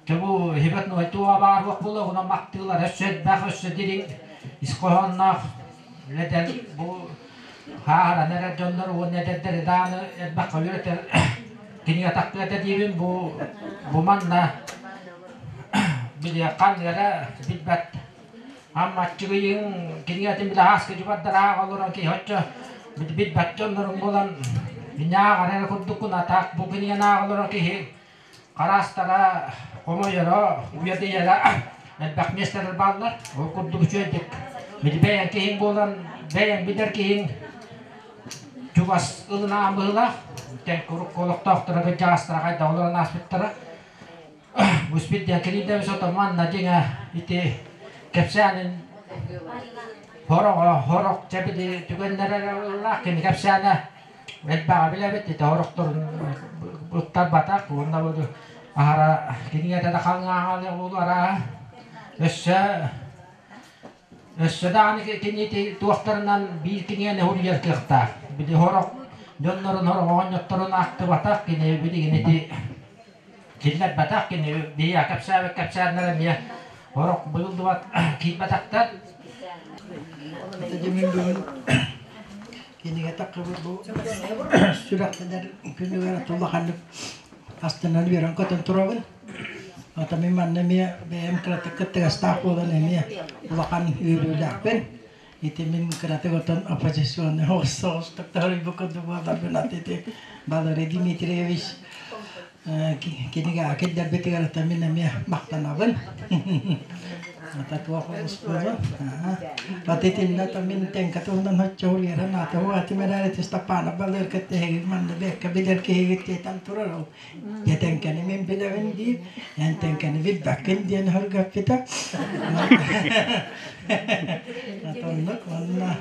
дьэ бу хибет туоҕа баар суох буолуо онон мактыылар өссө элбэх өссө дириҥ ис хоһоонноох үлэтэр бу хааһыран эрэр дьоннор уонна эдэрдэри даҕаны элбэххэ үөрэтэр кинигэ тахтыата диибин бу бу манна били ханнык эрэ билбэт Амма аччыгыйыҥ кинигэтин билэ ааска дьубардар олорон киһи оччо билбэт дьоннорун буолан минньааҕар эрэ курдуккун атаак бу кинигэни ааҕа олорон киһи хараастара хомойоро уйадыйара элбэх миэстэлэр бааллар ол курдук үчүгэйдик били бэйэҥ киһиҥ буолан бэйэҥ билэр киһиҥ чугас ылынаан быһыылаах урукку олохтоохторо кырдьаҕастара хайдах олорон ааспыттара Успит кириидэбис отоманна дьиҥэ ити кэпсээнин хороҕо хорох чэбили түгэннэрэ ыллаах кини кэпсээнэ элбэҕи билэбит ити хорохторун ыттарбатах уонна бу аһара кинигэтэ да хаҥааҕа буолу арааһа өссө өссө даҕаны кини ити туохтарынан биир кинигэни суруйар кыахтаах били хорох дьоннорун хорох оҕонньотторун ахтыбатах кини билигин ити киллэрбэтэх кини биһиэхэ кэпсээбит кэпсээннэрэ эмиэ орох быыллыбат киирбэтэхтэр. Мин бүгүн кинигэ таххыбыт бу сүрэхтэнэр күнүгэр улаханнык астынан үөрэн көтөн турабын. Ата мин манна эмиэ бэйэм кыратык кыттыгастаах буолан эмиэ улахан үөрүүлээхпин. Ити мин кыратык отон оппозиционный соҕустук таһырыйбыт курдук буоларбын ат ити Валерий Дмитриевич кинигэ киллэрбитигэр ата мин эмиэ махтанабын. Ата туох олус буолуо. Ат итиннэ ата мин тэҥкэ туһунан оччо уруйаран ата уатым эрээри Степанов балыыр кытта эһиги манна бэккэ билэр киһигит диэтэн турар ол. Дьэ тэҥкэни мин билэбин диир, эн тэҥкэни билбэккин диэн өһүргэппитэ. Оннук уонна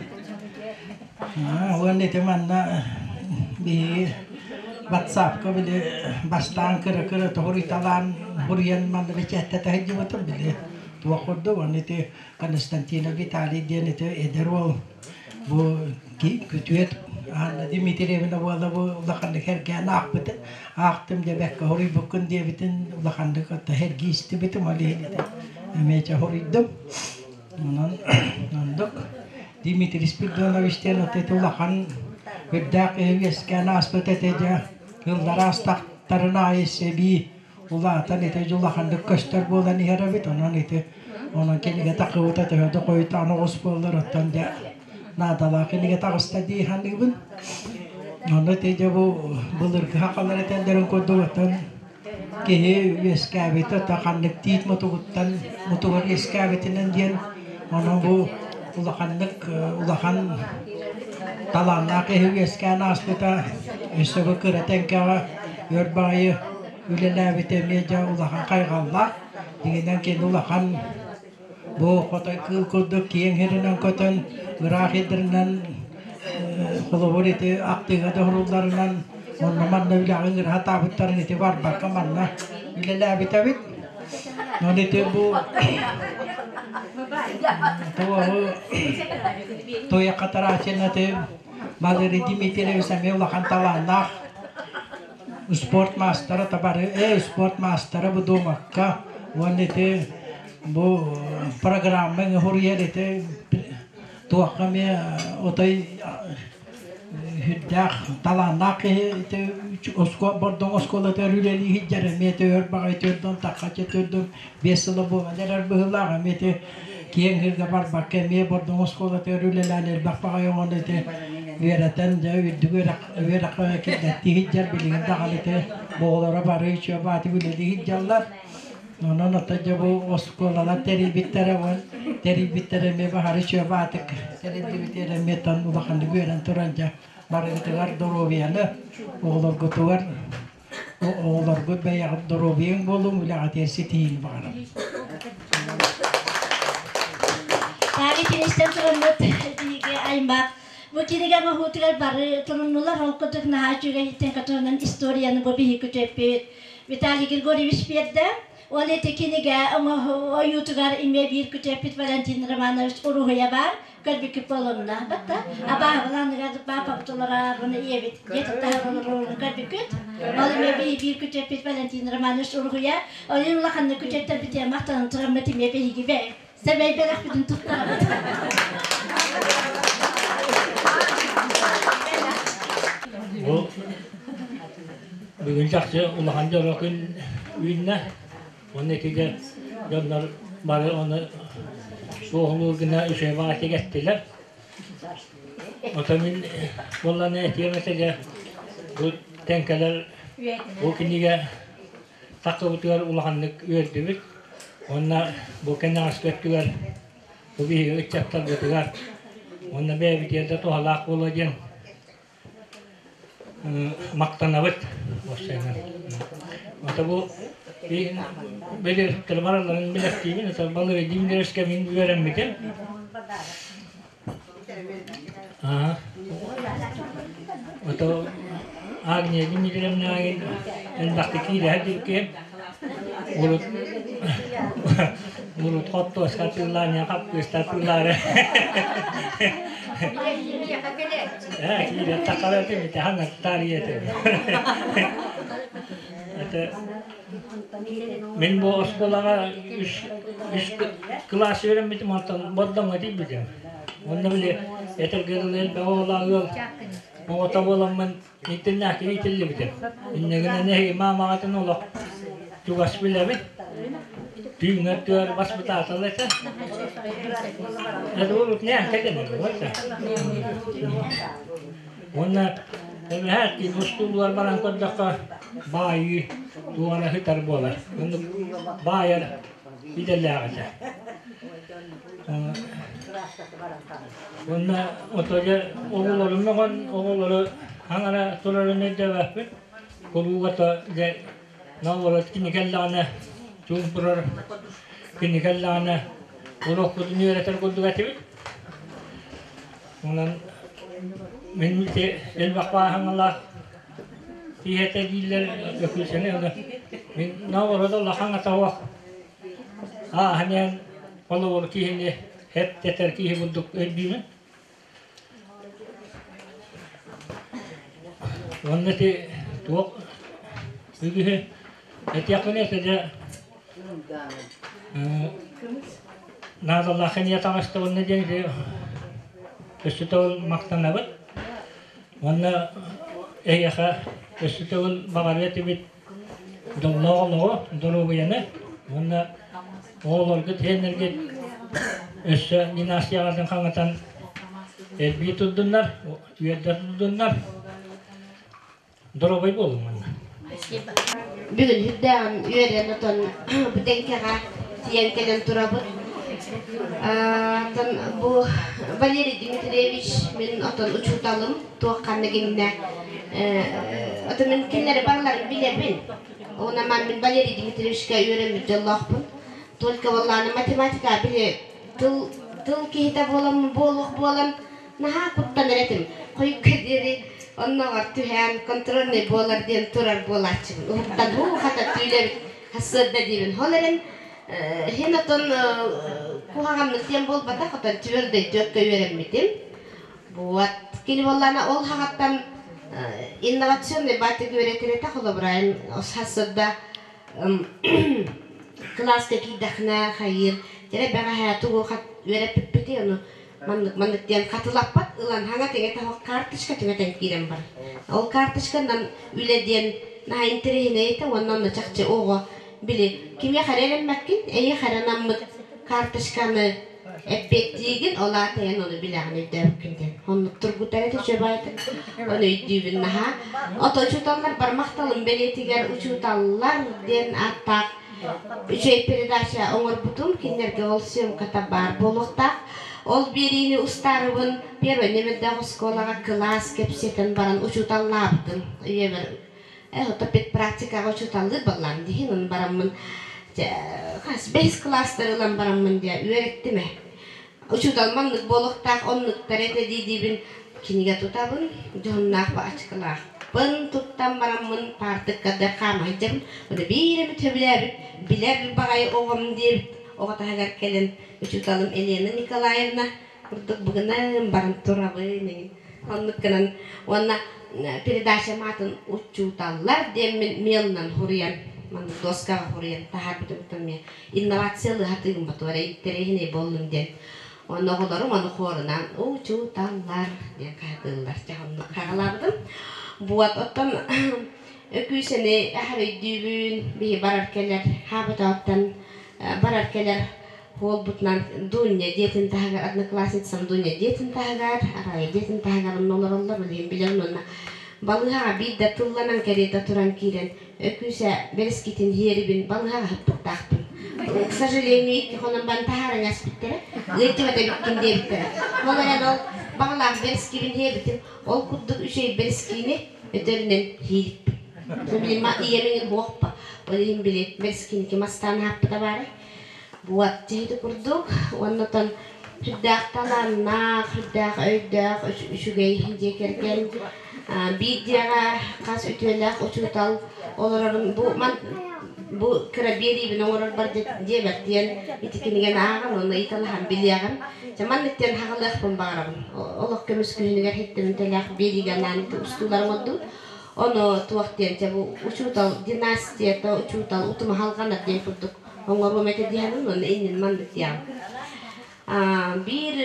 уонна ити манна биһиги ватсапка били бастаан кыра-кыра тоһуруйталаан буруйан манна бэчээттэтэ сылдьыбытым били туох курдук уонна ити Константинов Виталий диэн ити эдэр уол бу күтүөт Анна Дмитриевна буола бу улаханнык эргээн аахпытын аахтым диэбэккэ хоруйбуккун диэбитин улаханнык эргии истибитим ол иһин эмиэ чэ хоруйдум онон оннук Дмитрий Спиридонович диэн вот ити улахан үрдээх киһи үөскээн ааспыт этэ дьэ ыллара астахтарын аайы сэбии улаатан ити улаханнык көстөр буолан иһэр эбит онон ити онон кинигэ тахыбыта төһө да хойутаан оҕус буоллар оттон дьэ наадалаах кинигэ таҕыста дии саныыбын онно ити дьэ бу былыргы сахалар этэллэрин курдук оттон киһи үөскээбитэ то ханнык тиит мутугуттан мутугар үөскээбитинэн диэн онон бу улаханнык улахан талааннаах киһи үөскээн ааспыта өссө бу кыра тэҥкэҕэ өр баҕайы үлэлээбитэ эмиэ дьэ улахан хайҕаллаах. Дьиҥинэн кини улахан бу хотой кыыл курдук киэҥ сиринэн көтөн, ыраах сирдэринэн холобур ити актыыга да уһулларынан онно манна үлэҕэ ыҥыра сатаабыттарын ити барбакка манна үлэлээбит эбит. Онон ити бу туоһу Туйахха Тарасина ити Валерий Дмитриевич эмиэ улахан талааннаах спорт маастара табары спорт маастара бу дуомакка уонна ити бу программа уһуруйар ити туохха эмиэ отой сүрдээх талааннаах киһи ити Бордоҥ оскуолатыгар үлэлии сылдьар эмиэ төһөр баҕайы төрдөн таххаччы төрдөн 5 сыла буолан эрэр быһыылаах эмиэ ити киэҥ сиргэ барбакка эмиэ Бордоҥ оскуолатыгар үлэлээн элбэх баҕайы оҕону ити Үөрэтэн дьэ үрдүк үөрэххэ киллэртии сылдьар билигин даҕаны ити оҕолоро бары үчүгэй баҕайытык үлэлии сылдьаллар. Онон ото дьэ бу оскуолалар тэрийбиттэрэ уон тэрийбиттэрэ эмиэ баһары үчүгэй баҕайытык тэриллибитигэр эмиэ тон улаханнык үөрэн туран дьэ барыгытыгар доруобуйаны оҕолоргутугар оҕолоргут бэйэҕит доруобуйаҥ буолуҥ үлэҕитигэр ситиһиини баҕарабын. Таары кинистэн тураммыт биһиги аймах бу кинигэ оҥоһуутугар бары туруннулар. Ол курдук наһаа үчүгэй туһунан историяны бу биһиги күтүөппүт Виталий Григорьевич биэрдэ. Ол ити кинигэ ойуутугар эмиэ биир күтүөппүт Валентин Романович уруһуйа баар. Көрбүккүт буолумна. Батта абааһылааныгар баапабытылара буну ийэбит диэтиттаһаролорун көрбүккүт. Ол эмиэ биир күтүөппүт Валентин Романович уруһуйа. Ол иһин улаханнык күтүөттэрбитигэр махтанан тураммыт эмиэ биһиги бэй. Сэмэй бэлэхпитин туттарабыт. Бу бүгүн чахчы улахан дьоро күн үүннэ. Уонна итигэ дьоннор бары ону туоһулуур гына үчүгэй баҕайытык эттилэр. Ото мин буолланы этиэм этэ дьэ бу тэҥкэлэр бу кинигэ тахсыбытыгар улаханнык үөрдүбүт. Уонна бу кэнэҕэски өттүгэр бу биһиги ыччаттарбытыгар уонна бэйэбитигэр да туһалаах буолуо диэн махтанабыт уопсайынан. Ото бу били баралларын билэхтиибин, это балыр Дмитриевскэ мин үөрэммитим. Ото Агния Дмитриевна элбэхтик киирэ дикки урут урут хоттуоска тыылаан хаппыыста тыылаары киирэ такара этим ханаттаар этим это мин бу оскуолаҕа үс үс кылаас үөрэммитим онтон Бордоҥҥо тиийбитим онно били этэргэ дылы элбэх оҕолоох ыал оҕото буоламмын иитиллээхтик иитиллибитим инньэ гынан эһиги маамаҕытын олох чугас билэбит түүҥҥэ өттүгэр баспытаатал этэ это урут ньээҥкэ дэнэр уонна эбэһээт киин устуулугар баран көрдөххө баайыы туора сытар буолар оннук баайар идэлээх этэ уонна ото дьэ оҕолорум мөҕөн оҕолору хаҥара турарын өйдөөбөппүн куруук ото дьэ наоборот кини кэллэҕинэ чуумпурар кини кэллэҕинэ уруокпутун үөрэтэр курдук этибит онон мин ити элбэх бааһыҥалаах киһи этэ дииллэр Өкүүсэни ону мин наоборот улахан атаҕа ааһан иһэн холобур киһини эт-тэтэр киһи курдук өйдүүбүн Уонна ити туох үгүһү этиэхпин этэ дьэ наадалаах эмиэ таҥастабынна диэн ити өссө төгүл махтанабыт. Уонна эһиэхэ өссө төгүл баҕарыа этибит дьоллоох олоҕу, доруобуйаны уонна оҕолоргут, сиэннэргит өссө династияҕытын хаҥатан элбии турдуннар, үөрдэ турдуннар. Доруобай буолуҥ манна. Бүгүн үрдээҕин үөрэн отон бүтэҥкэҕэ тиийэн кэлэн турабыт. Отон бу Валерий Дмитриевич мин отон учууталым туох ханнык иннэ отон мин кинилэри барыларын билэбин. Онон мин Валерий Дмитриевичка үөрэммит дьоллоохпун. Только буоллаҕына математика били тыл тыл киһитэ буолан буолуох буолан наһаа куттанар этим. Хойукка диэри оннооҕор түһээн контрольный буолар диэн турар буолааччыбын. Уһуктан һуу хата түүлэбит сарсыарда диибин. Ол эрэн иһин отон куһаҕаннык диэн буолбатах, отон твердый түөккэ үөрэммитим. Вот. Кини буоллаҕына ол хаҕаттан инновационный баатык үөрэтэр этэ холобура сарсыарда кылааска киирдэххинэ хайыыр дьэрэ бэҕэһээ тугу үөрэппиппитий ону маннык маннык диэн хатылаппат ылан хаҥа тэҥэ таһах карточка түҥэтэн киирэн бар ол карточканан үлэ диэн наһаа интэриэһинэй этэ уонна онно чахчы оҕо били кимиэхэ эрэ эрэммэккин эйиэхэ эрэ анаммыт карточканы. Эппиэттиигин, ол аата эн ону билэҕин өйдөөбүккүн диэн. Оннук тургутар этэ үчүгэй Ону өйдүүбүн наһаа. Ото учууталлар бармахталым бэлиэтигэр учууталлар диэн ааттаах үчүгэй передача оҥорбутум. Кинилэргэ ол съемката баар буолуохтаах. Ол биэриини устаарыбын первый нөмердээх оскуолаҕа кылаас кэпсэтэн баран учууталлаабытым. Үйэбэр ото педпрактикаҕа учууталлыыр буоллаам диһин ону бараммын хас бэһис кылаастары ылан бараммын дьэ үөрэттим ээ. Учуутал маннык буолуохтаах, оннуктар этэ дии-диибин кинигэ тутабын, дьоһуннаах баачыкалаахпын туттан бараммын паартыккардар хаама сылдьабын. Ону биир эмит сөбүлээбит, билэр баҕайы оҕом диэбит оҕо таһыгар кэлэн учууталым Елена Николаевна курдук быгынан баран турабын эҥин. Оннук гынан уонна передачам аатын учууталлар диэммин мелынан суруйан маннык доскаҕа суруйан таһаарбытым эмиэ инновациялыы сатыыбын ботугар интэриэһинэй буоллун диэн. Уонна оҕолорум ону хуорунан учууталлар диэн хаһытыыллар. Дьэ оннук хаҕалаабытым. Буот оттон Өкүүсэни аһар өйдүүбүн, биһи барар кэлэр хаабытааттан барар кэлэр Уолбутунан Дуня дьиэтин таһыгар, одноклассницам Дуня дьиэтин таһыгар, Арая дьиэтин таһыгар онно олороллор, билигин билэбин уонна балыыһаҕа биирдэ тылланан кэриэтэ туран киирэн Өкүүсэ бэрискитин иһиэрибин балыыһаҕа ыһыппыттаахпын. К сожалению, икки хонон баран таһааран аспыттара, ыалдьыбат эбиккин диэбиттэрэ. Ол эрэн ол баҕалаах бэрискибин иһиэбитим, ол курдук үчүгэй бэрискини өтөрүнэн иһиириппин. Билим ийэм иҥин хуохпа, ол иһин били бэрискини ким астаан аһаппыта баарай? Буот дьиһити курдук уонна оттон сүрдээх талааннаах, сүрдээх өйдөөх, үчүгэй дьиэ кэргэн биир дьиэҕэ хас үтүөлээх учуутал олорорун бу ман бу кыра биэриибин оҥорорбор диэбэр диэн ити кинигэни ааҕан уонна ыйыталаһан билиэҕим. Дьэ маннык диэн хаҕалыахпын баҕарабын. Олох көмүс күһүнүгэр иһиттэминтэлээх биэриигэ анаан ити устууларым ордубут. Ону туох диэн дьэ бу учуутал династията, учуутал утума халҕанар диэн курдук оҥоруом этэ диэхин уонна иннин маннык диэҕим. Биир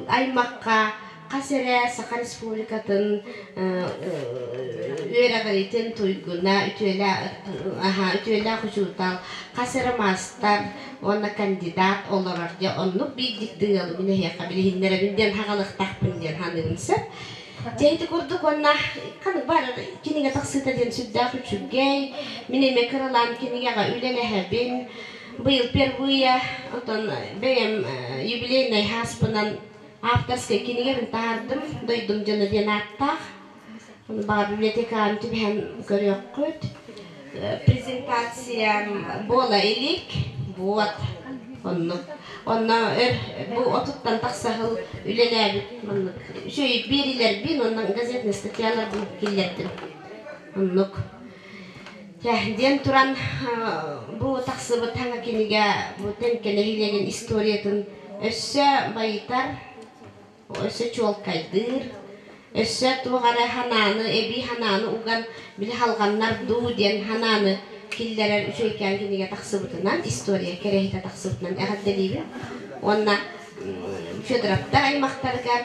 аймахха хас эрэ Саха Республикатын үөрэҕиритин туйгуна, үтүөлээх учуутал, хас эрэ маастар уонна кандидат олорор дьэ оннук биир дьикти ыалы мин эһиэхэ билиһиннэрэбин диэн хаҕалыахтаахпын диэн саныыбын сөп. Дьэ ити курдук уонна ханнык баар кинигэ тахсыыта диэн сүрдээх үчүгэй. Мин эмиэ кыралаан кинигэҕэ үлэлэһэбин. Быйыл впервые отон бэйэм юбилейнай хааспынан авторскай кинигэбин таһаардым. Дойдум дьоно диэн ааттаах. Ону баҕар библиотекаҕа түбэһэн көрүөххүт. Презентациям буола илик. Вот. Оннук. Онно өр бу отуттан тахса сыл үлэлээбит маннык үчүгэй биэриилэрбин уонна газетный статьяларбын киллэрдим. Оннук. Чэ, диэн туран бу тахсыбыт саҥа кинигэ бу Тэҥкэ нэһилиэгин историятын өссө байытар, өссө чуолкайдыыр, өссө туох эрэ ханааны, эбии ханааны уган били халҕаннар дуу диэн ханааны киллэрэр үчүгэйкээн кинигэ тахсыбытынан, история кэрэһитэ тахсыбытынан эҕэрдэлиибин. Уонна Федоровтар аймахтарыгар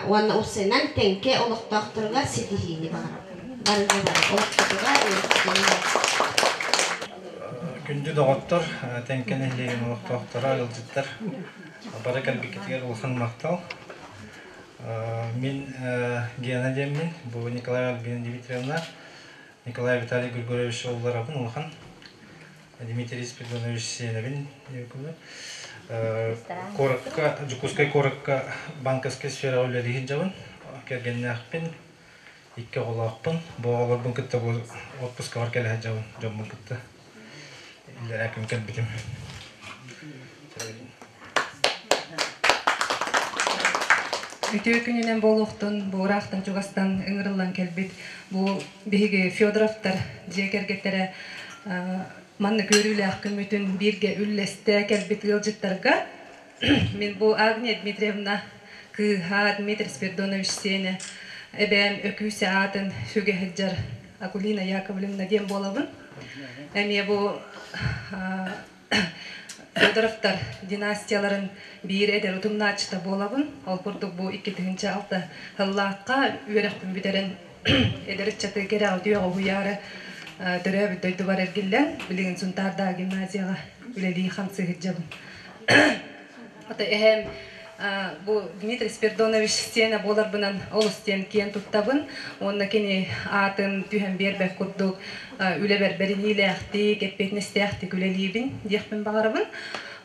уонна уопсайынан Тэҥкэ олохтоохторугар ситиһиини баҕарабын. Барыга бары олохторугар Күндү доҕоттор, Тэҥкэ нэһилиэгин олохтоохторо, ыалдьыттар, бары кэлбиккитигэр улахан махтал. Мин Гена диэммин, бу Николай Альбина Дмитриевна, Николай Виталий Григорьевич уолларабын улахан, Дмитрий Спиридонович Сиэнэбин Куоракка, Дьокуускай куоракка банковскай сфераҕа үлэлии сылдьабын, кэргэннээхпин, икки оҕолоохпун. Бу оҕолорбун кытта бу отпускабар кэлэ сылдьабын, дьоммун кытта. Иллэрээ күн кэлбитим. Үтүө күнүнэн буолуохтун, бу ыраахтан чугастан ыҥырыллан кэлбит бу биһиги Федоровтар дьиэ кэргэттэрэ маннык үөрүүлээх күммүтүн бииргэ үллэстэ кэлбит ыалдьыттарга мин бу Агния Дмитриевна кыыһа Дмитрий Спиридонович сиэнэ эбээм Өкүүсэ аатын сүгэ сылдьар Акулина Яковлевна диэн буолабын. Эмиэ бу Федоровтар династияларын биир эдэр утумнааччыта буолабын. Ол курдук бу 2006 сыллаахха үөрэхпин бүтэрэн эдэр ыччаты кэрэҕэ үтүөҕэ уһуйаары төрөөбүт дойдубар эргиллэн, билигин Сунтаардааҕы гимназияҕа үлэлии хамсыы сылдьабын. Ата эһэм бу Дмитрий Спирдонович сиэнэ буоларбынан олус диэн киэн туттабын. Уонна кини аатын түһэн биэрбэт курдук үлэбэр бэриниилээхтик, эппиэтинэстээхтик үлэлиибин диэхпин баҕарабын.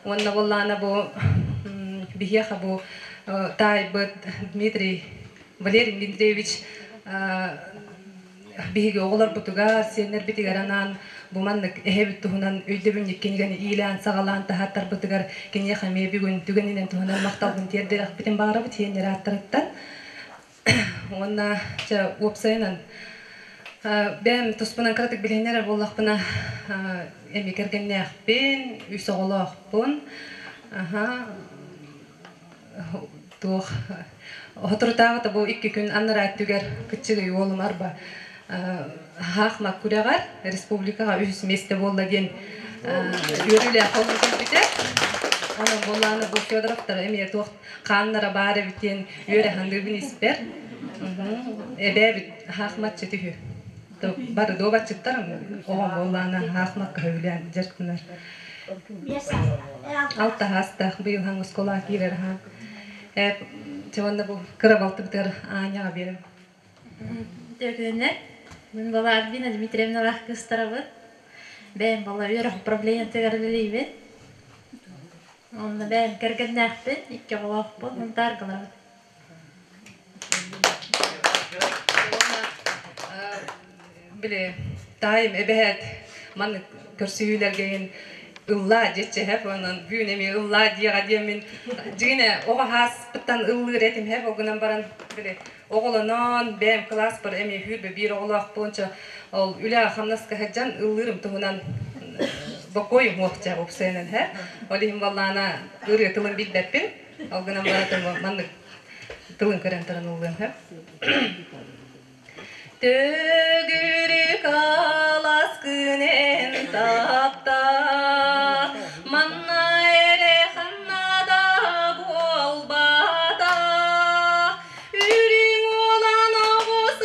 Уонна буоллаана бу биһиэхэ бу таайбыт Дмитрий Валерий Дмитриевич биһиги оҕолорбутугар, сиэннэрбитигэр анаан бу маннык эһэбит туһунан өйдөбүнньүк кинигэни иилээн-саҕалаан таһааттарбытыгар киниэхэ эмиэ бүгүн түгэнинэн туһунан махталбын тиэрдиэхпитин баҕарабыт сиэннэр ааттарыттан. Уонна чэ уопсайынан бэйэм туспунан кыратык билиһиннэрэр буоллахпына эмиэ кэргэннээхпин, үс оҕолоохпун. Аха туох соторутааҕыта бу икки күн анараа өттүгэр кыччыгый уолум арба хаахмат күрэҕэр республикаҕа үһүс миэстэ буолла диэн үөрүүлээх олус кэлбитэ. Онон буоллаана бу Федоровтар эмиэ туох хааннара баар эбит диэн үөрэ саныыбын испэр. Эбээбит хаахматчы түһү. Бары дуобатчыттар оҕом буоллаана хаахмакка сөбүлээн дьарыктанар. Алта хаастаах быйыл хаҥ оскуолаҕа киирэр аһаан. Чэ уонна бу кыра балтыбытыгар Аняҕа биэрэм. Үтүөкүннэр. Мин бала Альбина Дмитриевналаах кыыстарабын. Бэйэм бала үөрэх управлениетыгар үлэлиибин. Онно бэйэм кэргэннээхпин, икки оҕолоохпун, Мунтааргаларабын. Били таайым эбэһээт маннык көрсүһүүлэргэ иһин ыллаа диэччи һэп онон бүгүн эмиэ ыллаа диэҕэ диэммин дьиҥинэ оҕо ааспыттан ыллыыр этим һэп ол гынан баран били оҕолонон бэйэм кылааспар эмиэ сүүрбэ биир оҕолоохпун чэ ол үлэҕэ хамнаска сылдьан ыллыырым туһунан бокуойум уохча уопсайынан һэ ол иһин буоллаҕына ырыа тылын билбэппин ол гынан баран маннык тылын көрөн туран ыллыам һэ Төгүрүк алаас күнэн тапта, манна эрэ ханна да буолбата. Үрүҥ уолан оҕус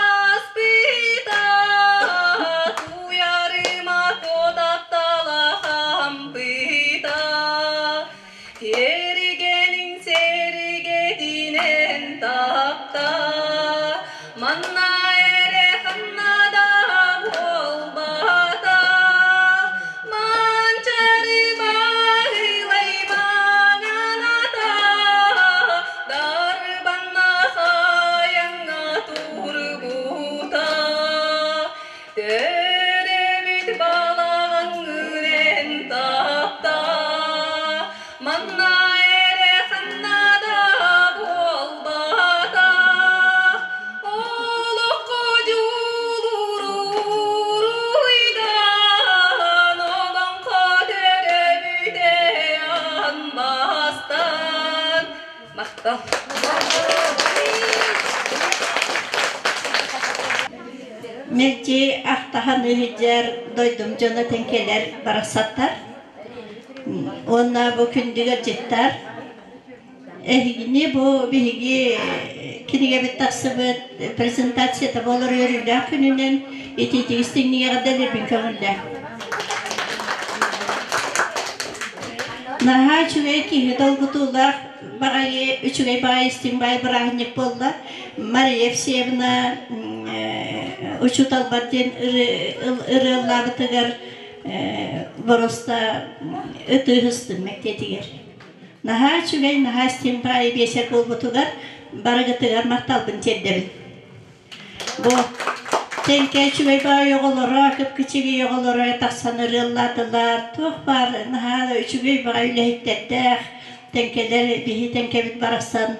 ааспыта, туйарыма таптала хампыта. Тиэргэниҥ сэргэтинэн тапта, манна эрэ ханна да буолбата. Манчаары баһылай маҥаната, дарбанна хайаҥҥа турбута. Төрөбүт балаҕаҥҥын тапта, манна эрэ ханна да буолбата. Олоххо дьулууруйдан, олоҥхо төрөбүтэ анмастан. Махтал. Мэлдьи ахтаһан ыһыдьар дойдум дьоно тэҥкэлэр барахсаттар. Уонна бу күндүгэр дьиттар. Эһигини бу биһиги кинигэбит тахсыбыт презентацията буолар үөрүүлээх күнүнэн итиитик истиҥник эҕэрдэлиирбин көҥүллээх. Наһаа үчүгэй киһи долгутуулаах баҕайы үчүгэй баҕайы истиҥ баай бырааһынньык буолла. Мария Евсеевна учууталбар диэн ырыаллаабытыгар боруоста ытыыһыстым мэктиэтигэр. Наһаа үчүгэй, наһаа истиҥ баайы биэсэр буолбутугар барыгытыгар махталбын тиэрдэбин. Бу Тэҥкэ үчүгэй баай оҕолоро, кып-кичигий оҕолоро тахсан ырыаллаатылар. Туох баар наһаа үчүгэй баҕайы үлэһиттэрдээх тэҥкэлэр биһи тэҥкэбит барахсан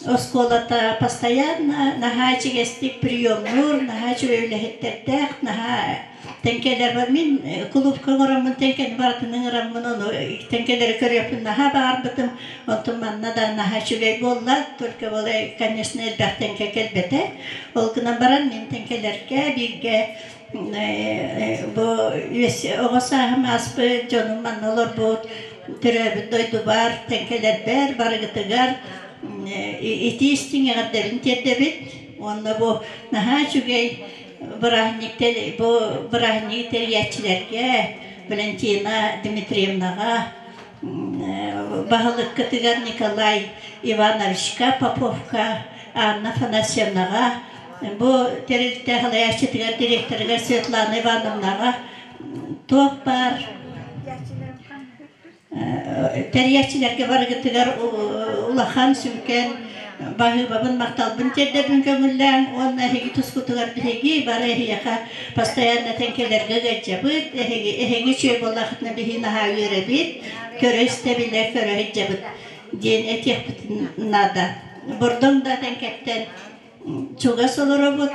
оскуолата постоянно наһаа ичигэстик приемнуур, наһаа үчүгэй үлэһиттэрдээх, наһаа тэҥкэлэр бар. Мин кулуупка оҥороммун тэҥкэни барытын ыҥыраммын ону тэҥкэлэри көрүөхпүн наһаа баҕарбытым. Онтон манна да наһаа үчүгэй буолла. Только была, конечно, элбэх тэҥкэ кэлбэтэ. Ол гынан баран мин тэҥкэлэргэ бииргэ бу оҕо сааһым ааспыт дьонум манна олорбут төрөөбүт дойдубар тэҥкэлэрбэр барыгытыгар итии истиҥ эҕэрдэбин тиэрдэбит уонна бу наһаа үчүгэй бырааһынньык бу бырааһынньыгы тэрийээччилэргэ Валентина Дмитриевнаҕа Баһылыккытыгар Николай Ивановичка Поповка, Анна Афанасьевнаҕа, бу тэрилтэ салайааччытыгар директорыгар Светлана Ивановнаҕа туох баар тэрийээччилэргэ барыгытыгар улахан сүҥкэн баһыыбабын, махталбын тиэрдэбин көҥүллээҥ уонна эһиги тускутугар биһиги бары эһиэхэ постоянно тэҥкэлэргэ ыалдьабыт, эһиги эһиги үчүгэй буоллаххытына биһи наһаа үөрэбит, көрө истэбилэ көрө сылдьабыт диэн этиэхпитин наада. Бордоҥ да тэҥкэттэн чугас олоробут,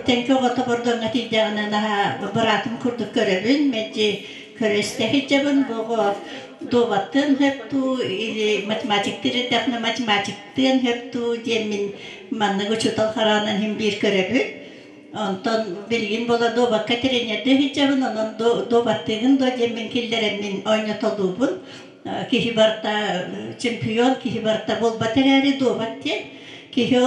тэҥкэ оҕото Бордоҥҥо тиийдэҕинэ наһаа быраатым курдук көрөбүн, мэлдьи көрө истэ сылдьабын. Бу оҕо дуобаттыан сөп дуу или математиктыыр эрдэхпинэ математиктыан сөп дуу диэн мин маннык учуутал хараҕынан син биир көрөбүн. Онтон билигин буола дуобакка тренердии сылдьабын, онон дуобаттыыгын дуо диэн мин киллэрэммин оонньотолуубун. Киһи барыта чемпион, киһи барыта буолбат эрээри дуобат диэн киһи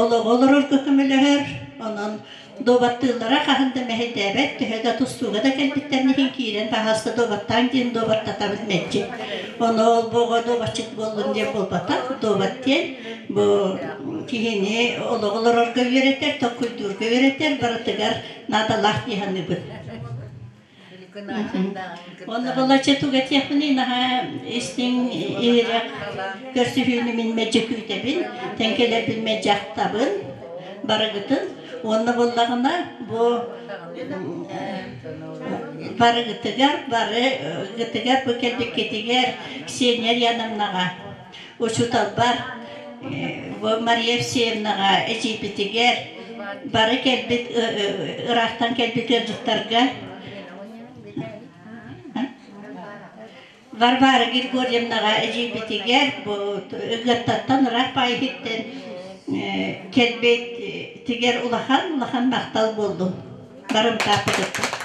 олоҕу олорорго көмөлөһөр. Онон дуобаттыыллара хаһан да мэһэйдээбэт, төһө да тустууга да кэлбиттэрин иһин киирэн баһаалыста дуобаттаан диэн дуобаттатабыт мэлдьи. Ону ол бу оҕо дуобатчыт буоллун диэн буолбатах, дуобат диэн бу киһини олоҕу олорорго үөрэтэр, толкуйдуурга үөрэтэр, барытыгар наадалаах дии саныыбын. Онно балачча тугу этиэхпиний, наһаа истиҥ иһирэх көрсүһүүнү мин мэлдьи күүтэбин, тэҥкэлэрбин мэлдьи ахтабын барыгытын. Уонна буоллаҕына бу барыгытыгар, барыгытыгар бу кэлбиккитигэр Ксения Ильяновнаҕа, учууталбар бу Мария Евсеевнаҕа, эдьиийбитигэр, бары кэлбит ыраахтан кэлбит ыалдьыттарга Варвара Григорьевнаҕа эдьиийбитигэр бу Ыгыаттаттан ыраах баайыһыттан кэлбит тигэр улахан улахан махтал буоллун барымтааппытыттан.